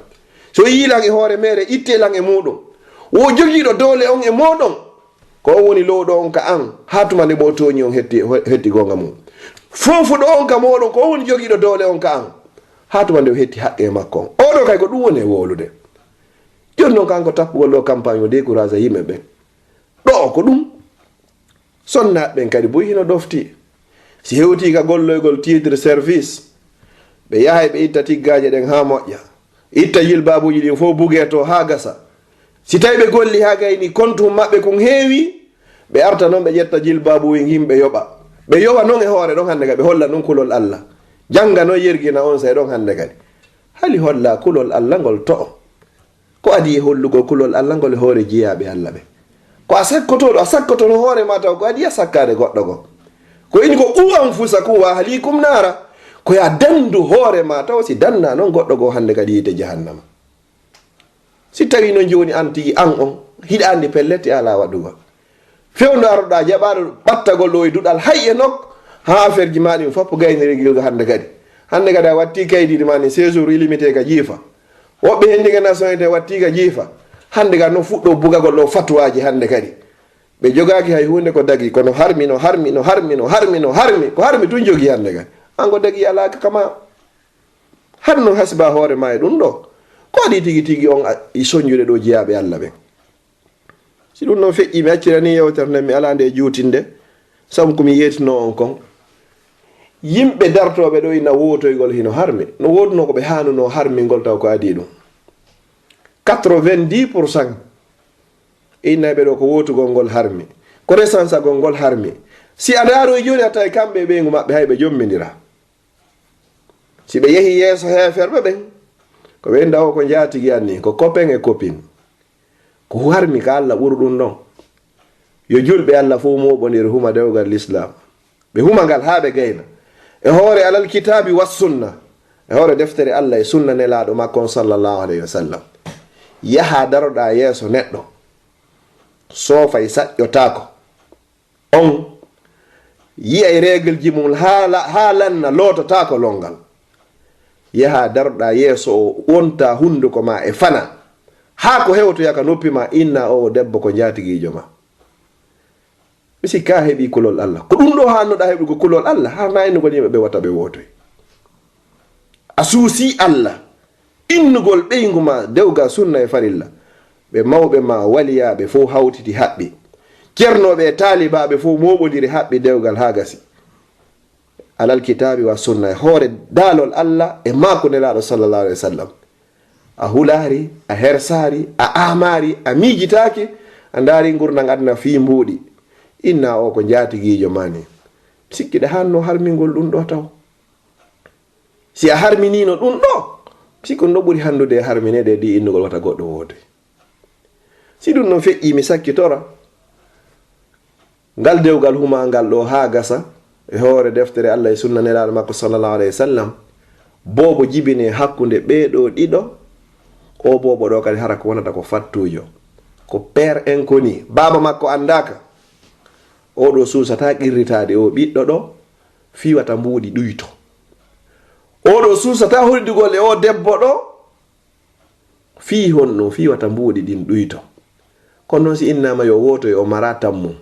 So yi'i lan e hoore meere, itte lan e muuɗum. Wo jogiiɗo doole on e mooɗon. Ko on woni lowɗo on ka an, haa tuma nde mo o tooñi on hetti, hetti goonga mum. Foofuɗo on ka mooɗon, ko on woni jogiiɗo doole on ka an, haa tuma nde o hetti haqqe makko on. Oɗo kay ko ɗum woni e wowlude. Jooni noon, kanko tappugol ɗo campagne o décourage yimɓe ɓen. Ɗo ko ɗum. Sonnaaɓe ɓen kadi buy hino ɗofti. Si hewtii ka golloygol titre service, ɓe yahay ɓe itta tiggaaje ɗen haa moƴƴa. Itta jilbaabuuji ɗin fof bugee to haa gasa. Si tawi ɓe golli haa gayni kontu maɓɓe kun heewi, ɓe arta noon ɓe ƴetta jilbaabuuji ngin ɓe yoɓa. Ɓe yoɓa noon e hoore ɗon hannde kadi ɓe holla ɗum kulol Allah. Jannga noon yergina on sey ɗon hannde kadi. Hali holla kulol Allah ngol to'o. Ko adii e hollugol kulol Allah ngol e hoore jiyaaɓe Allah ɓe. Ko a sakkotooɗo, a sakkotono hoore ma taw ko adii a sakkaade goɗɗo goo. Ko inni ko quu anfusakum wa ahlikum naara. Ko yo a danndu hoore ma taw si dannaa noon goɗɗo goo hannde kadi yiite jahannama. Si tawii noon jooni an tigi an on, hiɗa anndi pellet a alaa waɗugol. Fewndo aroɗaa jaɓaaɗo ɓattagol ɗo e duɗal hay e nok, haa affaire ji ma ɗin fof gayniri gilga hannde kadi. Hannde kadi a wattii kaydiiji ma ɗin séjour illimité ka jiifa. Woɓɓe henndiga nationalité wattii ka jiifa. Hannde kadi no fuɗɗo bugagol ɗo fatuwaaji hannde kadi. Ɓe jogaaki hay huunde ko dagi, kono harmi, no harmi, no harmi, no harmi, no harmi, ko harmi tun jogii hannde kadi. An ko dagi alaaka kama. Hade no hasiba hoore ma e ɗum ɗo. Ko adii tigi tigi on a, e soñjude ɗo jiyaaɓe Allah ɓen. Si ɗum noon feƴƴii, mi acciranii yewtere nden, mi alaa nde juutinde, sabu ko mi yeetinoo on kon. Yimɓe dartooɓe ɗo ina wootoygol hino harmi. No woodunoo ko ɓe haanunoo harmingol taw ko adii ɗum. Quatre-vingt-dix pour cent innayɓe ɗo ko wootugol ngol harmi. Ko resansagol ngol harmi. Si a ndaaroy jooni a tawi kamɓe e ɓeyngu maɓɓe hay ɓe jombindira. Si ɓe yehi yeeso heeferɓe ɓen, ko ɓe ndawo ko njaatigi anni, ko copain e copine. Ko harmi ka Allah ɓuri ɗum ɗon. Yo julɓe Allah fof mooɓondir huma dewgal Lislaam. Ɓe huma ngal haa ɓe gayna. E hoore alal kitaabi was sunna. E hoore deftere Allah e sunna nelaaɗo makko on sallallahu alayhi wa sallam. Yaha daroɗaa yeeso neɗɗo. Soofay saƴƴotaako. On yi'ay reegelji mum haa la-, haa lanna loototaako lonngal. Yaha daroɗaa yeeso o wonta hunnduko ma e fana. Haa ko hewtoya ka noppi ma inna o debbo ko njaatigiijo ma. Mi sikka a heɓii kulol Allah. Ko ɗum ɗo haannoɗaa heɓugo kulol Allah, haanaa innugol yimɓe ɓe wata ɓe wootoy. A suusii Allah, innugol ɓeyngu ma dewgal sunna e farilla. Ɓe mawɓe ma waliyaaɓe fof hawtiti haɓɓi. Cernooɓe e taalibaaɓe fof mooɓondiri haɓɓi dewgal haa gasi. alal kitaabi wa sunna, e hoore daalol Allah e maaku Nelaaɗo sallallahu alaihi wasallam. A hulaari, a hersaari, a aamaari, a miijitaaki, a ndaari ngurndan aduna fii mbuuɗi. Inna o ko njaatigiijo ma ni. Sikkiɗa hanno harmingol ɗum ɗo taw. Si a harminiino ɗum ɗo, si ko no ɓuri hanndude e harmineede e ɗi innugol wata goɗɗo wootoy. Si ɗum ɗon feƴƴii, mi sakkitora ngal dewgal humaa ngal ɗo haa gasa e hoore deftere Allah e sunna Nelaaɗo makko sallallahu alaihi wasallam, boobo jibinee hakkunde ɓee ɗoo ɗiɗo, o boobo ɗo kadi hara ko wonata ko fattuujo, ko père inconnu, baaba makko anndaaka. O ɗo suusataa qirritaade o ɓiɗɗo ɗo, fii wata mbuuɗi ɗuyto. O ɗo suusataa hollidugol e o debbo ɗo, fii honno, fii wata mbuuɗi ɗin ɗuyto. Kono noon si innaama yo wootoy, o mara tammum.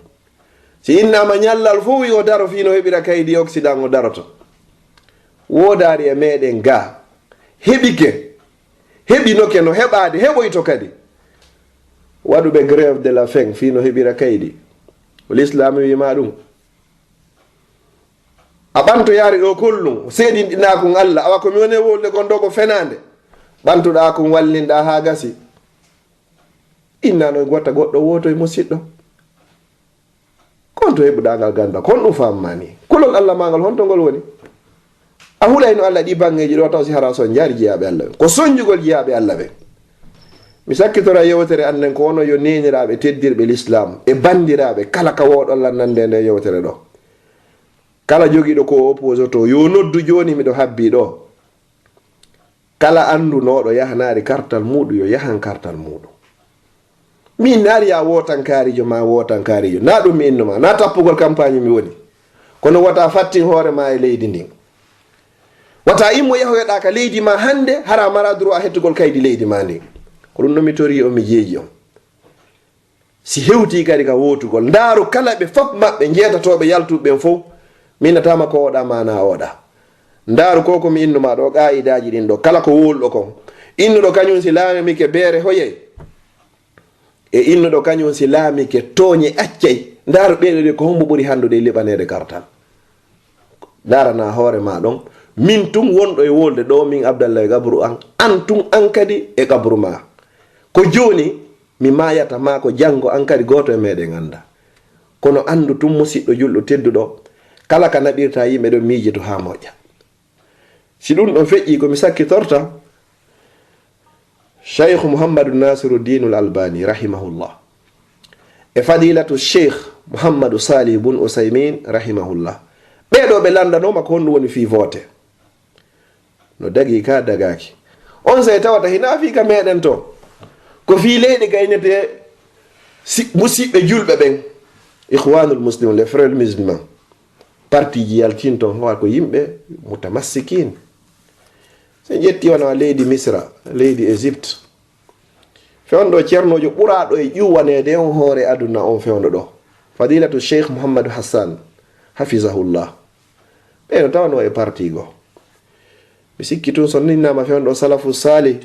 Si innaama ñallal fof yo daro fii no heɓira kaydi Occident o daroto. Woodaari e meeɗen gaa. Heɓike. Heɓinoke no heɓaade, heɓoyto kadi. Waɗuɓe grève de la faim fii no heɓira kaydi. Ko l'islam wii ma ɗum. A ɓantoyaari ɗo kollum, seedinɗinaakun Allah, awa ko mi woni e wolde gon ɗo ko fenaande. Ɓantuɗaa kun wallinɗaa haa gasi. Inna noon wata goɗɗo wootoy musiɗɗo. Kon to heɓuɗaa ngal ganda, kon ɗum faammaa ni. Kulol Allah maa ngal, honto ngol woni? A hulayno Allah ɗi baŋŋeeji ɗo taw si hara son njaari jeyaaɓe Allah ɓen. Ko sonjugol jeyaaɓe Allah ɓen. Mi sakkitora yewtere an nden ko onon yo neeniraaɓe teddirɓe l'islam e banndiraaɓe kala ka wooɗon lannande nde yewtere ɗo. Kala jogiiɗo ko opposé to, yo noddu jooni miɗo habbii ɗo. Kala anndunooɗo yahanaari kartal muuɗum, yo yahan kartal muuɗum. Min naari ya wootankaariijo ma wootankaariijo. Na ɗum mi inno ma, na tappugol kampaañi mi woni. Kono wata fattin hoore ma e leydi ndin. Wata immo yahoyoɗaa ka leydi ma hannde, hara mara droit hettugol kaydi leydi ma ndin. Ko ɗum no mi torii on, mi jeeji on. Si hewtii kadi ka wootugol, ndaaru kala ɓe fof maɓɓe, jeetatooɓe yaltuɓe ɓen fof, mi innataama ko oɗa maana oɗa. Ndaaru ko ko mi innuma ɗo, qaa'idaaji ɗin ɗo, kala ko wowluɗo kon. Innuɗo kañum si laamike beere hoyay. E innuɗo kañum si laamike tooñe accay. Ndaaru ɓeeɗo ɗi ko hombo ɓuri hanndude e liɓaneede kartal. Ndaarana hoore ma ɗon. Min tun wonɗo e wolde ɗo, min Abdallah e qabru an. An tun an kadi e qabru ma. Ko jooni mi maayata maa ko janngo an kadi gooto e meeɗen annda. Kono anndu tun musiɗɗo julɗo tedduɗo, kala ka naɓirta yimɓe ɗon miijito haa moƴƴa. Si ɗum ɗon feƴƴii ko mi sakkitorta, Cheikh Mouhammadu Nasiruddinul Albani rahimahullah e Fadilatu Cheikh Mouhammadu Salih bun Usaymin rahimahullah. Ɓee ɗoo ɓe lanndanooma ko honɗum woni fii vote. No dagii ka dagaaki. On sey tawata hinaa fii ka meeɗen to. Ko fii leyɗe gaynetee si-, musiɓɓe julɓe ɓen. Ikhwanul Muslimun, les frères musulmans. Partiiji yaltinto, howa ko yimɓe mutamassikin. So en ƴetti wano leydi Misra, leydi Égypte. Fewndo cernoojo ɓuraaɗo e ƴuwaneede on hoore aduna on fewndo ɗo. Fadilatu Cheikh Mouhamadou Hassan, hafizahullah. Ɓe no tawanoo e parti goo. Mi sikki tun so ninnaama fewndo salafu sali,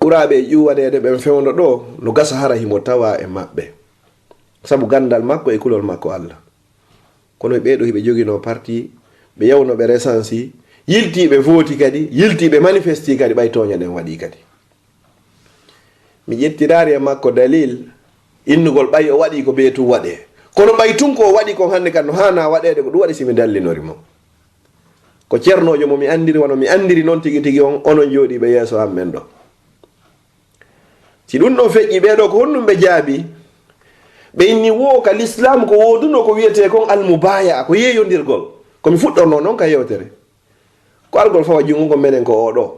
ɓuraaɓe e ƴuwaneede ɓen fewndo ɗo, no gasa hara himo tawa e maɓɓe. Sabu gandal makko e kulol makko Allah. Kono ɓee ɗoo hiɓe joginoo parti, ɓe yawno ɓe resansi, yiltii ɓe vooti kadi, yiltii ɓe manifesti kadi, ɓay tooñe ɗen waɗii kadi. Mi ƴettiraari e makko dalil innugol ɓay o waɗii ko bee tun waɗee. Kono ɓay tun ko o waɗi kon hannde kan no haanaa waɗeede, ko ɗum waɗi si mi dallinori mo. Ko cernoojo mo mi anndiri, wano mi anndiri non tigi tigi on, onon jooɗiiɓe yeeso am ɓen ɗo. Si ɗum ɗon feƴƴi, ɓee ɗoo ko honɗum ɓe jaabi? Ɓe inni wo ka lislaam ko woodunoo ko wiyetee kon almubaaya, ko yeeyondirgol. Ko mi fuɗɗornoo non ka yewtere. Ko algol fawa junngo ngon menen ko oo ɗoo.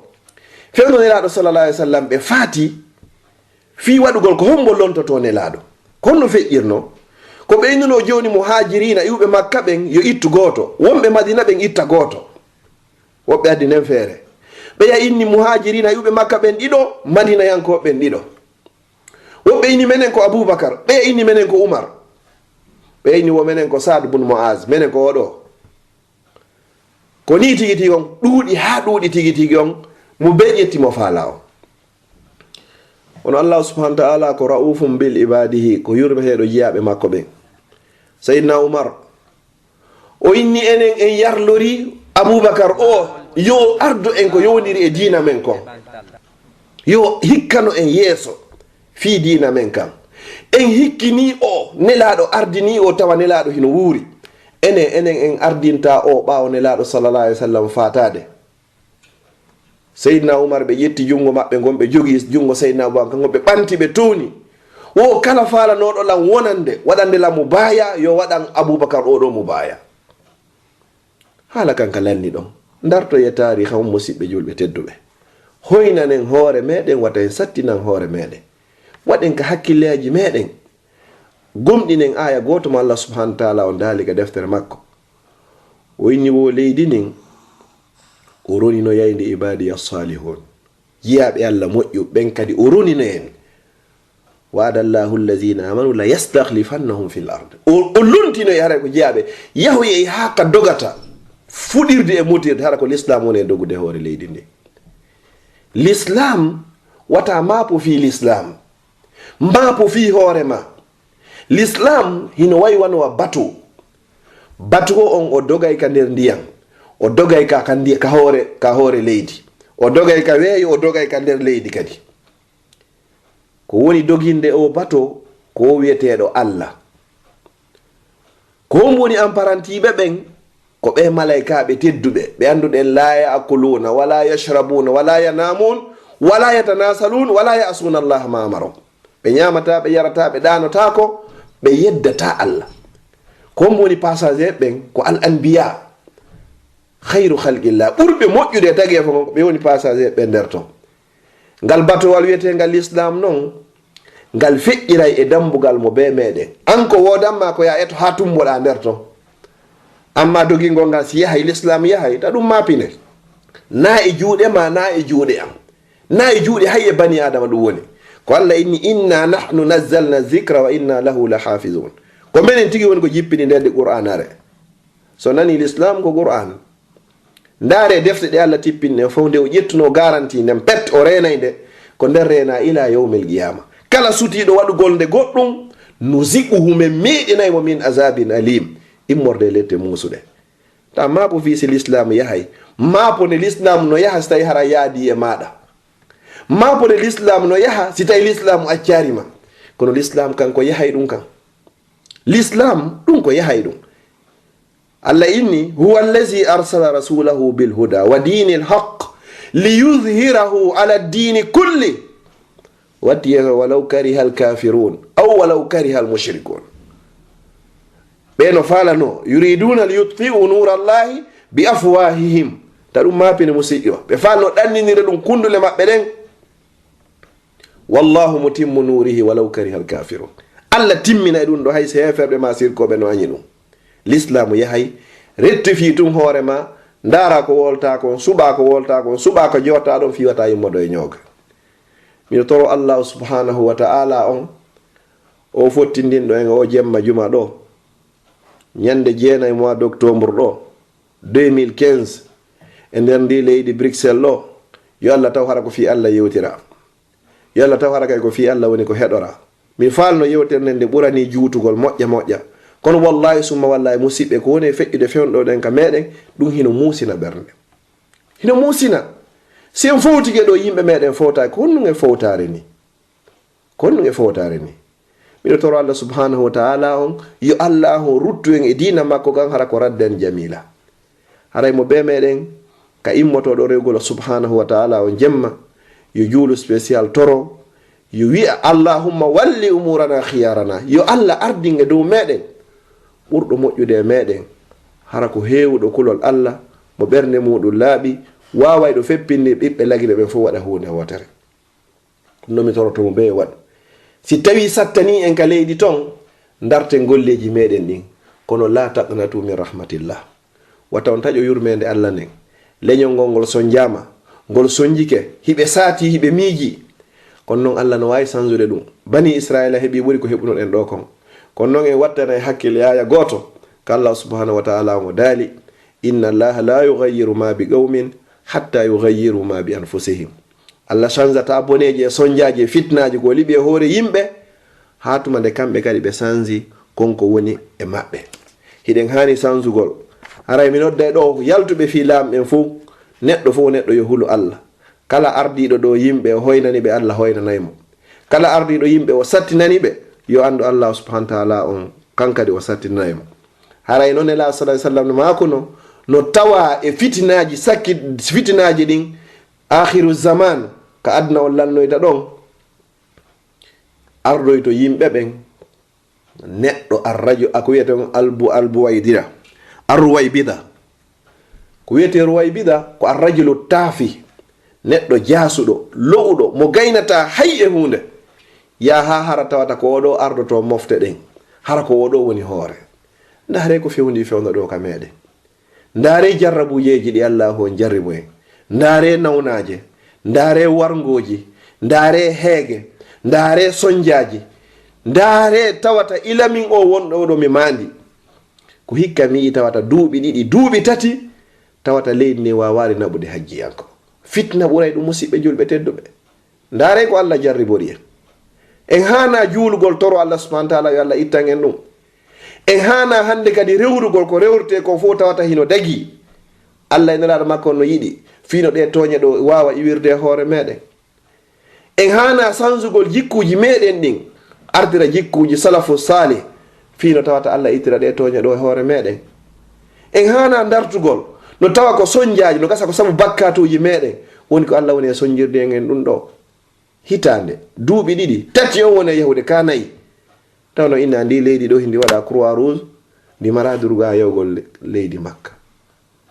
Fewndo Nelaaɗo sallallahu alaihi wasallam ɓe faati fii waɗugol ko hombo lontotoo Nelaaɗo. Ko honno feƴƴirnoo? Ko ɓe innunoo jooni muhaajiriina iwɓe Makka ɓen yo ittu gooto, wonɓe Madina ɓen itta gooto. Woɓɓe addi nden feere. Ɓeya inni muhaajiriina iwɓe Makka ɓen ɗiɗo, Madinayankooɓe ɓen ɗiɗo. Woɓɓe inni menen ko Abubakar, ɓeya inni menen ko Umar. Ɓeya inni wo menen ko Saad bun Mu'az, menen ko oo ɗoo. Ko nii tigi tigi on ɗuuɗi haa ɗuuɗi tigi tigi on, mo bee ƴetti mo faalaa on. Kono Allah subhanahu wa ta'ala ko ra'ufun bil ibadihi, ko yurmeteeɗo jiyaaɓe makko ɓen. Sayyidina Umar, O inni enen en yarlori Abubakar o yo ardu en ko yowndiri e diina men kon. Yo hikkano en yeeso fii diina men kan. En hikkini o, Nelaaɗo ardini o tawa Nelaaɗo hino wuuri. Enen, enen en ardinta o ɓaawo Nelaaɗo sallallahu alaihi wasallam faataade. Seydina Umar, ɓe ƴetti junngo maɓɓe ngon, ɓe jogi junngo Seydina Abubakar ngon, ɓe ɓanti, ɓe towni. Wo kala faalanooɗo lan wonande, waɗande lan mo baaya, yo waɗan Abubakar o ɗo mo baaya. Haala kan ka lanni ɗon. Ndartoye taariha on, musiɓɓe julɓe tedduɓe. Hoynanen hoore meɗen, wata en sattinan hoore meɗen. Waɗen ka hakkilleeji meɗen. Gomɗinen aaya gooto mo Allah subhanahu wa ta'ala on daali ka deftere makko. O inni wo leydi ndin, o roninoyayndi ibadiya salihun. Jiyaaɓe Allah moƴƴu ɓen kadi o roninoyen. Wa'ada Allahu allazina amanu la yastakhlifannahum fil ard. O, o luntinoyi haray ko jiyaaɓe yahoyey haa ka dogata fuɗirde e mutirde, hara ko l'islam woni e dogude hoore leydi ndi. L'islam wata maapo fii l'islam. Maapo fii hoore ma. L'islam hino wayi wano wa bateau. Bateau on o dogay ka nder ndiyam. O dogay ka, ka ndi-, ka hoore, ka hoore leydi. O dogay ka weeyo, o dogay ka nder leydi kadi. Ko woni doginde o bateau, ko o wi'eteeɗo Allah. Ko hombo woni amparantiiɓe ɓen? Ko ɓe malaykaaɓe tedduɓe, ɓe annduɗen, "La ya'kuluna, wala yashrabuna, wala yanamun, wala yatanasalun, wala ya'suna Allah ma amarum." Ɓe ñaamataa, ɓe yarataa, ɓe ɗaanotaako, ɓe yeddataa Allah. Ko hombo woni passager ɓen? Ko al anbiya, khayru khalqillah, ɓurɓe moƴƴude e tageefo ngon, ko ɓe woni passager ɓe nder ton. Ngal batowal wi'eteengal l'islam non, ngal feƴƴiray e dambugal mo bee meɗen. An ko woodanma ko ya eto haa tumboɗaa nder ton. Amma dogingol ngal si yahay, l'islam yahay, ta ɗum maapine. Na e juuɗe ma, na e juuɗe am. Na e juuɗe hay e bani Adama ɗum woni. Ko Allah inni, "Inna nahnu nazzalna zikra wa inna lahu lahafizun." Ko menen tigi woni ko jippini nder de Qur'anare. So nani l'islam ko Qur'an. Ndaare defte ɗe Allah tippini ɗen fow, nde o ƴettuno garanti nden pet, o reenay nde, ko nden reena ila yawmil qiyama. Kala sutiiɗo waɗugol nde goɗɗum, nuziquhu, men meeɗinay mo min azabin alim, immorde e lette muusuɗe. Ta maapo fii si l'islam yahay, maapo nde l'islam no yaha si tawi hara yaadi e maaɗa. Maapo nde l'islam no yaha si tawi l'islam accaari ma. Kono l'islam kan ko yahay ɗum kan. L'islam ɗum ko yahay ɗum. Allah inni, "Huwa allazi arsala rasulahu bil huda wa dinil haqq li yuzhirahu ala dini kulli." Watti yeeso, "Walaw karihal kafirun, aw walaw karihal mushrikun." Ɓe no faalano, "Yuriduna li yutfi'u nurallahi bi afwahihim." Ta ɗum maapine musiɗɗo. Ɓe faalno ɗanninire ɗum kundule maɓɓe ɗen. "Wallahu mutimmu nurihi walaw karihal kafirun." Allah timminay ɗum ɗo hay si heeferɓe ma sirkooɓe no añi ɗum. L'islam yahay, rectifie tun hoore ma, ndaara ko wolta kon, suɓa ko wolta kon, suɓa ko jotta ɗon fii wata yummodo e ñooga. Miɗo toro Allah subhanahu wa ta'ala on, o fottindinɗo en o jemma juma ɗo, ñande jeenay mois d'octobre ɗo, deux mille quinze, e nder ndi leydi Bruxelles ɗo, yo Allah taw hara ko fii Allah yewtira. Yo Allah taw hara kay ko fii Allah woni ko heɗora. Mi faalno yewtere nden nde ɓurani juutugol moƴƴa moƴƴa. Kono wallahi summa wallahi musiɓɓe, ko woni e feƴƴude fewndo ɗen ka meɗen, ɗum hino muusina ɓernde. Hino muusina. Si en fowtike ɗo yimɓe meɗen fowtaaki, ko honɗum e fowtaare ni? Ko honɗum e fowtaare ni? Miɗo toro Allah subhanahu wa ta'ala on, yo Allah on ruttu en e diina makko kan hara ko raddan jamila. Haray mo bee meɗen ka immotoɗo rewgol subhanahu wa ta'ala on jemma, yo juulu spécial toro, yo wi'a, "Allahumma walli umurana khiyarana." Yo Allah ardin e dow meɗen ɓurɗo moƴƴude e meɗen, hara ko heewuɗo kulol Allah, mo ɓernde muɗum laaɓi, waawayɗo feppinde ɓiɓɓe lagiɓe ɓen fof waɗa huunde wootere. Ɗum no mi toroto mo bee waɗu. Si tawii sattanii en ka leydi ton, ndarten golleeji meɗen ɗin. Kono la taqnatu min rahmatillah. Wata on taƴo yurmeende Allah nden. Leñol ngol, ngol sonjaama, ngol sonjike, hiɓe saati, hiɓe miiji. Kono non Allah no waawi sanjude ɗum. Bani Israila heɓi ɓuri ko heɓunoɗen ɗo kon. Kono non en wattanay hakkille aaya gooto. Ka Allah subhanahu wa ta'ala mo daali, "Inna Allaha la yughayyiru ma bi qawmin hatta yughayyiru ma bi anfusihim." Allah sanjata boneeji e sonjaaji e fitnaaji ko liɓi e hoore yimɓe, haa tuma nde kamɓe kadi ɓe sanji kon ko woni e maɓɓe. Hiɗen haani sanjugol, Haray mi nodday ɗo yaltuɓe fii laamu ɓen fow, neɗɗo fow neɗɗo yo hulu Alla. Kala ardiiɗo ɗo yimɓe o hoynani ɓe, Alla hoynanay mo. Kala ardiiɗo yimɓe o sattinani ɓe, yo anndu Alla subhanahu wa taala on, kan kadi o sattinanay mo. Haray non Nelaaɗo sallallahu alaihi wasallam no maakuno, no tawaa e fitinaaji sakki, fitinaaji ɗin, aakhiru zaman, ka aduna on lannoyta ɗon, ardoyto yimɓe ɓen, neɗɗo arrajo, ako wiyete on albu, albuwaydira, arruwaybida. Ko wiyete ruwaybida, ko arrajulu taafi, neɗɗo jaasuɗo, lo'uɗo, mo gaynataa hay e huunde. Yaa haa hara tawata ko oo ɗoo ardotoo mofte ɗen, hara ko oo ɗoo woni hoore. Ndaaree ko fewndii fewndo ɗoo ka meɗen. Ndaaree jarrabuujeeji ɗi Allaahu on jarribo en. Ndaaree nawnaaje, ndaaree warngooji, ndaaree heege, ndaaree sonjaaji, ndaaree tawata ila min oo wonɗo ɗo mi maandi. Ko hikka mi yi'i tawata duuɓi ɗiɗi, duuɓi tati, tawata leydi ndi waawaali naɓude hajjiyanko. Fitna ɓuray ɗum, musiɓɓe julɓe tedduɓe. Ndaaree ko Alla jarribori en. En haanaa juulugol toro Alla subhanahu wa taala yo Alla ittan en ɗum. En haanaa hannde kadi rewrugol ko rewrete ko fow tawata hino dagii. Alla e Nelaaɗo makko no yiɗi, fii no ɗee tooñe ɗoo waawa iwirde e hoore meɗen. En haanaa sanzugol jikkuuji meɗen ɗin, artira jikkuuji salafu saalih, fii no tawata Alla ittira ɗee tooñe ɗoo e hoore meɗen. En haanaa dartugol no tawa ko sonjaaji, no gasa ko sabu bakkaatuuji meɗen woni ko Alla woni e sonjirde en en ɗum ɗoo. Hitaande, duuɓi ɗiɗi, tati on woni e yahude, ka nayi. Tawa no inna ndi leydi ɗoo, hindi waɗa Croix Rouge, ndi maraa durgaa yawgol le-, leydi Makka.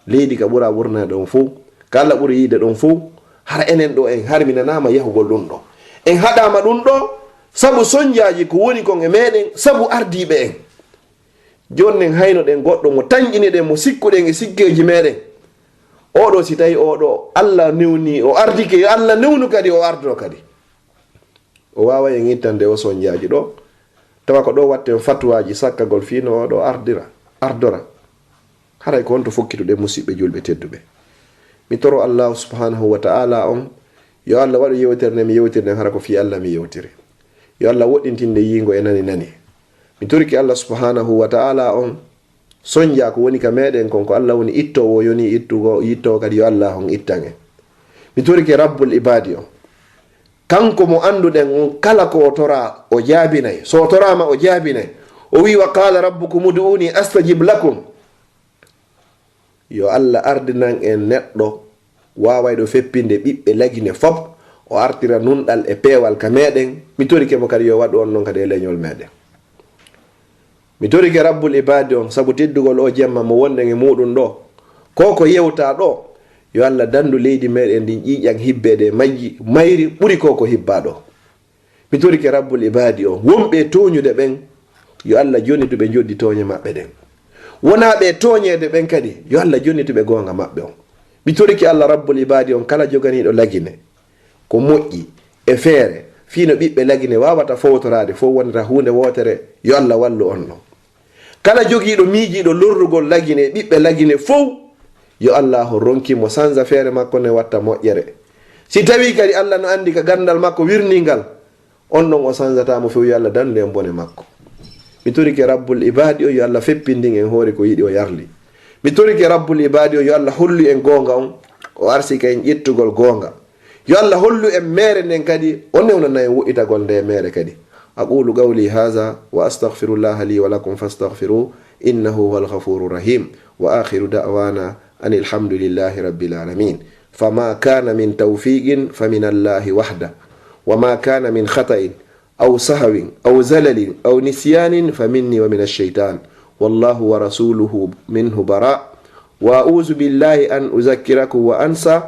Leydi ka ɓura ɓurnaade on fow, ka Alla ɓuri yiide ɗon fow, hara enen ɗoo en, har mi nanaama yahugol ɗum ɗoo. En haɗaama ɗum ɗoo, sabu sonjaaji ko woni kon e meɗen, sabu ardiiɓe en. Jonnen hayno ɗen goɗɗo mo tanƴiniɗen, mo sikkuɗen e sikkeeji meɗen. Oo ɗoo, si tawi oo ɗoo Alla newni, o ardike, yo Alla newnu kadi, o ardo kadi. O waaway en ittande o sonjaaji ɗoo, tawa ko ɗoo watten fatuwaaji sakkagol fii no oo ɗoo ardira, ardora. Haray ko honto fokkituɗen, musiɓɓe julɓe tedduɓe? Mi toro Allaahu subhanahu wa ta'ala on, yo Alla waɗu yewtere nde mi yewtiri nden hara ko fii Alla mi yewtiri. Yo Alla woɗɗintinde yiingo e nani nani. Mi torike Alla subhanahu wa ta'ala on, sonja ko woni ka meɗen kon, ko Alla woni ittoowo, yoni ittugo, yittoowo kadi, yo Alla on ittan en. Mi torike Rabbul Ibaadi on, kanko mo annduɗen on, kala ko o toraa, o jaabinay. So o toraama, o jaabinay. O wi'i, "Wa qala rabbukum ud'uni astajib lakum." Yo Alla ardinan en neɗɗo waawayɗo feppinde ɓiɓɓe Lagine fop, o artira nunɗal e peewal ka meɗen. Mi torike mo kadi yo waɗu on non kadi e leñol meɗen. Mi torike Rabbul Ibaadi on, sabu teddugol o jemma mo wonɗen e muɗum ɗoo. Ko ko yewtaa ɗoo, yo Alla dandu leydi meɗen ndin ƴiiƴan hibbeede e majji, mayri ɓuri ko ko hibbaa ɗoo. Mi torike Rabbul Ibaadi on, wonɓe e tooñude ɓen, yo Alla jonnitu ɓe njoddi tooñe maɓɓe ɗen. Wonaa ɓe e tooñeede ɓen kadi, yo Alla jonnitu ɓe goonga maɓɓe on. Mi torike Alla Rabbul Ibaadi on, kala joganiiɗo Lagine ko moƴƴi e feere, fii no ɓiɓɓe Lagine waawata fowtoraade fow wonira huunde wootere, yo Alla wallu on non. Kala jogiiɗo miijiiɗo lorrugol Lagine e ɓiɓɓe Lagine fow, yo Allaahu ronkin mo sanza feere makko nden watta moƴƴere. Si tawii kadi Alla no anndi ka ganndal makko wirningal, on ɗon o sanzataa mo few, yo Alla dandu en bone makko. Mi torike Rabbul Ibaadi on, yo Alla feppindin en hoore ko yiɗi o yarli. Mi torike Rabbul Ibaadi on, yo Alla hollu en goonga on, o arsika en ƴettugol goonga. Yo Alla hollu en meere nden kadi, o newnana en woɗɗitagol nde meere kadi. أقول قولي هذا وأستغفر الله لي ولكم فاستغفروه إنه هو الغفور الرحيم. وآخر دعوانا أن الحمد لله رب العالمين. فما كان من توفيق فمن الله وحده، وما كان من خطأ أو سهو أو زلل أو نسيان فمني ومن الشيطان، والله ورسوله منه براء. وأعوذ بالله أن أذكركم وأنسى،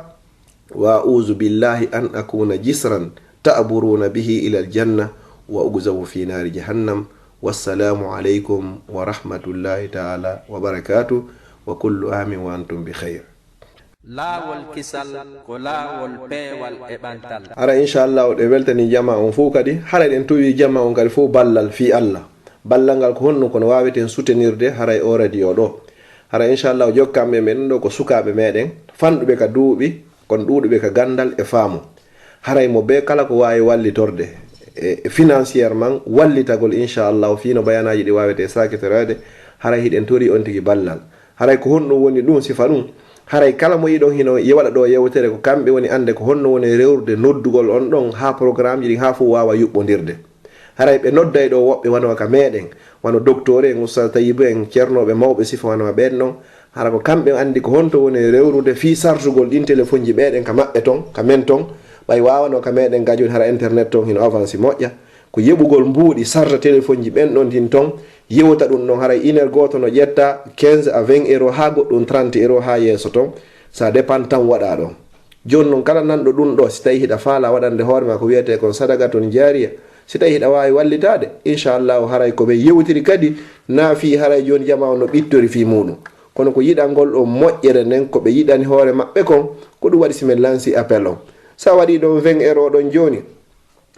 وأعوذ بالله أن أكون جسرا تعبرون به إلى الجنة وأقذف في نار جهنم. والسلام عليكم ورحمة الله تعالى وبركاته، وكل عام وأنتم بخير. Laawol kisal ko laawol peewal e ɓantal. Hara, inchallahu, ɗe weltani jamaa on fow kadi. Hara eɗen towi jamaa on kadi fow ballal fii Alla. Ballal ngal ko honno? Kono waaweten soutenirde haray o radio ɗo. Hara, inchallahu, jokkanɓe meɗen ɗo ko sukaaɓe meɗen, fanɗuɓe ka duuɓi, kono ɗuuɗuɓe ka ganndal e faamu. Haray mo bee kala ko waawi wallitorde e, e financièrement, wallitagol, inchallahu, fii no bayanaaji ɗi waawete sakitoreede, haray hiɗen tori on tigi ballal. Haray ko honɗum woni ɗum, sifa ɗum? Haray kala mo yiɗon hino ye waɗa ɗo yewtere, ko kamɓe woni annde ko honno woni rewrude noddugol on ɗon haa programmeji ɗin haa fof waawa yuɓɓondirde. Haray ɓe nodday ɗo woɓɓe wano ka meɗen, wano docteur en, Oustaz Tayibu en, ceernooɓe mawɓe sifa wano ɓen ɗon. Hara ko kamɓe anndi ko honto woni rewrude fii sartugol ɗin telefonji ɓeɗen ka maɓɓe ton, ka men ton. Ɓay waawano ka meɗen ga jooni hara internet ton hino avanci moƴƴa. Ko yeɓugol mbuuɗi sarta telefonji ɓen ɗon ɗin ton, yewta ɗum ɗon, haray iner gooto no ƴetta quinze à vingt euros haa goɗɗum trente euros haa yeeso ton. Ça dépend tan waɗa ɗon. Jooni non kala nanɗo ɗum ɗo, si tawi hiɗa faala waɗande hoore ma ko wiyetee kon sadaqatun jaariya, si tawi hiɗa waawi wallitaade, inchallahu haray ko ɓe yewtiri kadi, na fii haray jooni jamaa on no ɓittori fii muuɗum. Kono ko yiɗangol ɗon moƴƴere nden ko ɓe yiɗani hoore maɓɓe kon, ko ɗum waɗi si men lanci appel on. Sa waɗi ɗon vingt euros ɗon jooni,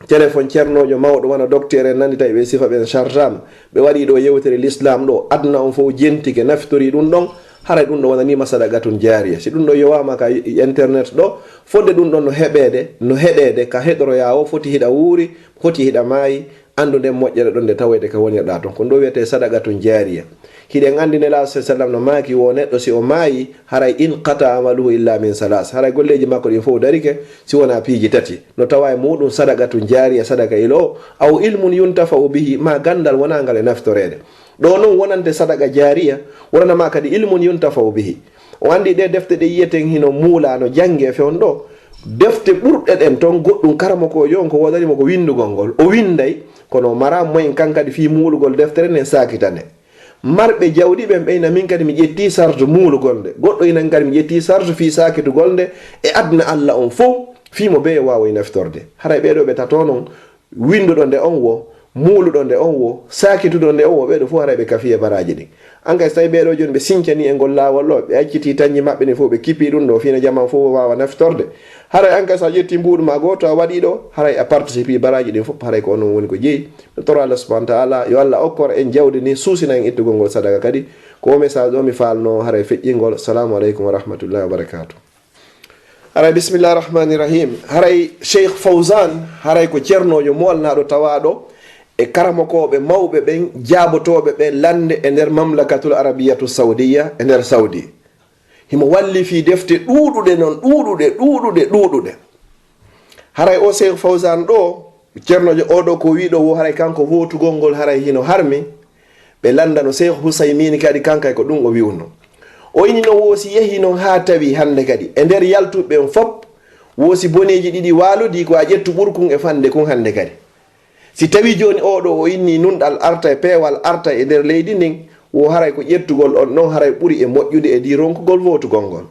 téléphone ceernoojo mawɗo wano docteur en nandi tawi ɓe sifa ɓen chargama, ɓe waɗi ɗo yewtere l'islam ɗo, aduna on fof jentike naftori ɗum ɗon, haray ɗum ɗo wonanima sadaqatun jaariya. Si ɗum ɗo yowama ka internet ɗo, fodde ɗum ɗon no heɓeede, no heɗeede ka heɗoroya o foti hiɗa wuuri, foti hiɗa maayi, anndu nden moƴƴere ɗon nde tawoyde ka wonirɗa ton. Ko ɗum ɗo wiyetee sadaqatun jaariya. Hiɗen anndi Nelaaɗo sa sallam no maaki wo neɗɗo si o maayi, haray inqata amaluhu illa min salas. Haray golleeji makko ɗin fof darike si wonaa piiji tati. No tawa e muuɗum sadaqatun jaariya, sadaka ilo, aw ilmun yuntafa'u bihi, ma ganndal wonangal e naftoreede. Ɗo non wonante sadaqa jaariya, wonanama kadi ilmun yuntafa'u bihi. O anndi ɗe defte ɗe yiyeten hino muula no jannge e fewndo ɗo. Defte ɓurɗe ɗen ton goɗɗum karamokoojo on ko woodani mo ko winndugol ngol. O winnday, kono o mara moyen kan kadi fii muulugol deftere nden saakita nde. Marɓe jawdi ɓen ɓeyna min kadi mi ƴetti sartu muulugol nde. Goɗɗo inan kadi mi ƴetti sartu fii saakitugol nde e aduna Alla on fow fii mo bee waawoy naftorde. Haray ɓee ɗoo ɓe tato non, winnduɗo nde on wo, muuluɗo nde on wo, saakituɗo nde on wo, ɓee ɗoo fow haray ɓe kafi e baraaji ɗin. An kay, so tawi ɓee ɗoo jooni ɓe sincani e ngol laawol ɗoo, ɓe acciti tañi maɓɓe ɗin fow, ɓe kipi ɗum ɗoo, fii no jamaa fow waawa naftorde. Haray an kay, so a ƴetti mbuuɗu ma gooto a waɗi ɗoo, haray a participi baraaji ɗin fow, haray ko onon woni ko jeyi. Mi toro Allah subhanahu wa ta'ala, yo Allah okkor en jawdi ni, suusina en ittugol ngol sadaka kadi. Ko o message ɗo mi faalno haray feƴƴingol. Assalamu aleykum wa rahmatullahi wa barakatuh. Haray, bismillahi rahmani rahim. Haray Cheikh Fawzan, haray ko ceernoojo moolnaaɗo tawaaɗo e karamokooɓe mawɓe ɓen, jaabotooɓe ɓe lannde e nder Mamlakatul Arabiyatu Saudiya, e nder Saudi. Himo wallifii defte ɗuuɗuɗe non, ɗuuɗuɗe, ɗuuɗuɗe, ɗuuɗuɗe. Haray o Cheikh Fawzan ɗo, ceernoojo o ɗo ko wiiɗo wo, haray kanko wootugol ngol haray hino harmi. Ɓe lanndano Cheikh Husaymin kadi, kankay ko ɗum o wi'uno. O inni non, wo si yehi non haa tawi hannde kadi, e nder yaltuɓe ɓen fop, wo si boneeji ɗiɗi waalodii, ko a ƴettu ɓurkun e fannde kun hannde kadi. Si tawi jooni oo ɗo o inni nunɗal arta e peewal arta e nder leydi ndin, wo haray ko ƴettugol on non haray ɓuri e moƴƴude e di ronkugol wootugol ngol.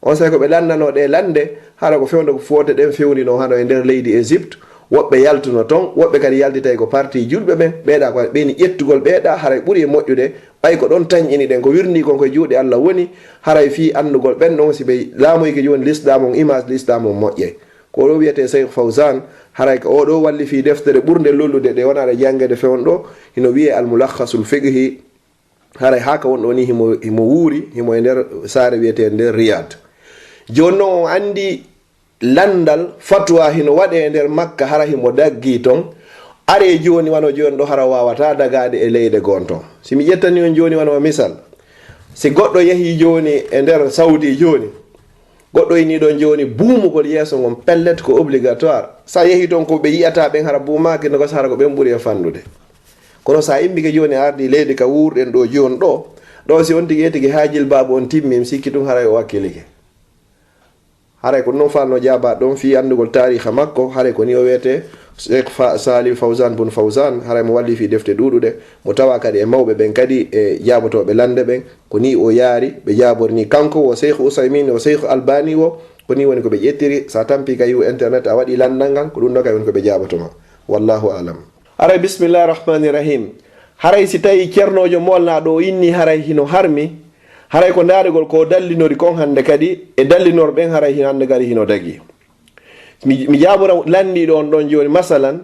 Onsay ko ɓe lanndano ɗe lannde, hara ko fewndo ko foote ɗen fewndino hano e nder leydi Égypte, woɓɓe yaltuno ton, woɓɓe kadi yaltitay ko parti julɓe ɓen, ɓeeɗa ko ɓeyni ƴettugol ɓeeɗa, haray ɓuri e moƴƴude, ɓay ko ɗon tanƴini ɗen, ko wirndi kon koye juuɗe Allah woni, haray fii anndugol ɓen ɗon si ɓe laamoyke jooni l'islam on, image l'islam on moƴƴay. Ko ɗo wiyetee Cheikh Fawzan, haray ko o ɗo wallifii deftere ɓurnde lollude ɗe wona ɗe janngeede fewndo, hino wiyee Al Mulakhasul Fiqhi, haray haa ka won ɗo ni himo, himo wuuri, himo e nder saare wiyetee nder Riyad. Jooni non on anndi lanndal fatwa hino waɗee e nder Makka, hara himo daggi ton. Aree jooni wano jooni ɗo hara waawataa dagaade e leyɗe goonton. Si mi ƴettani on jooni wano misal, si goɗɗo yehii jooni e nder Saudi jooni, goɗɗo innii ɗon jooni buumugol yeeso ngon pellet ko obligatoire. Sa yehii ton ko ɓe yi'ata ɓen hara buumaaki no gasa hara ko ɓen ɓuri e fanɗude. Kono sa immike jooni a ardii leydi ka wuurɗen ɗo jooni ɗo, ɗo si on tigi e tigi haa jilbaabu on timmi, mi sikki tun haray o wakkilike. Haray ko non fanno jaaba ɗon fii anndugol taariha makko, haray ko ni o wiyetee Cheikh Fa-, Salih Fawzan bun Fawzan, haray mo wallifii defte ɗuuɗuɗe, mo tawa kadi e mawɓe ɓen kadi e jaabotooɓe lannde ɓen, ko ni o yaari, ɓe jaabori ni kanko wo Cheikh Usaymin wo Cheikh Albani wo, ko ni woni ko ɓe ƴettiri, sa tampi ka yiwu internet a waɗi lanndal ngal, ko ɗum ɗo kay woni ko ɓe jaaboto ma. Wallahu alam. Haray, bismillahi rahmani rahim. Haray si tawi ceernoojo moolnaaɗo o inni haray hino harmi, haray ko ndaarugol ko dallinori kon hannde kadi, e dallinor ɓen haray hino hannde kadi hino dagi. Mi, mi jaabora lanndiiɗo on ɗon jooni, masalan,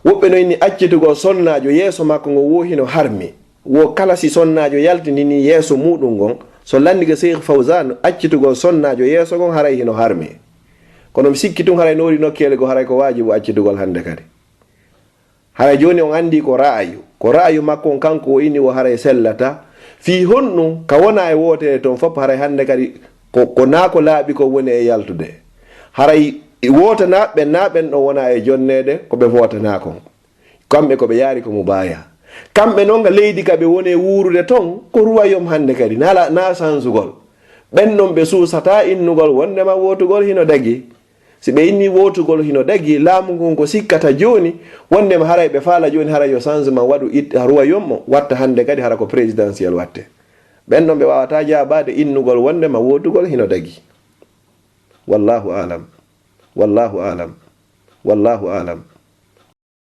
woɓɓe no inni accitugol sonnaajo yeeso makko ngo wo hino harmi. Wo kala si sonnaajo yaltindini yeeso muuɗum ngon, so lanndike Cheikh Fawzan, accitugol sonnaajo yeeso ngon haray hino harmi. Kono mi sikki tun haray noori nokkeele goo haray ko waajibu accitugol hannde kadi. Haray jooni on anndi ko ra'ayu. Ko ra'ayu makko on kanko o inni wo haray sellata. Fii honɗun ka wona e wootere ton fof, haray hannde kadi ko, ko naa ko laaɓi ko woni e yaltude. Haray wootanaaɓe ɓen naa ɓen ɗon wona e jonneede ko ɓe vootanaa kon. Kamɓe ko ɓe yaari ko mubaaya. Kamɓe non nga leydi ka ɓe woni e wuurude ton ko ruwayom hannde kadi, naa la, naa sansugol. Ɓen non ɓe suusataa innugol wonndema wootugol hino dagi. Si ɓe inni wootugol hino dagi, laamu ngun ko sikkata jooni, wonndema haray ɓe faala jooni haray yo changement waɗu it, ha ruwayom o watta hannde kadi hara ko présidentiel watte. Ɓen non ɓe waawataa jaabaade innugol wonndema wootugol hino dagi. Wallaahu aalam. Wallaahu aalam. Wallaahu aalam.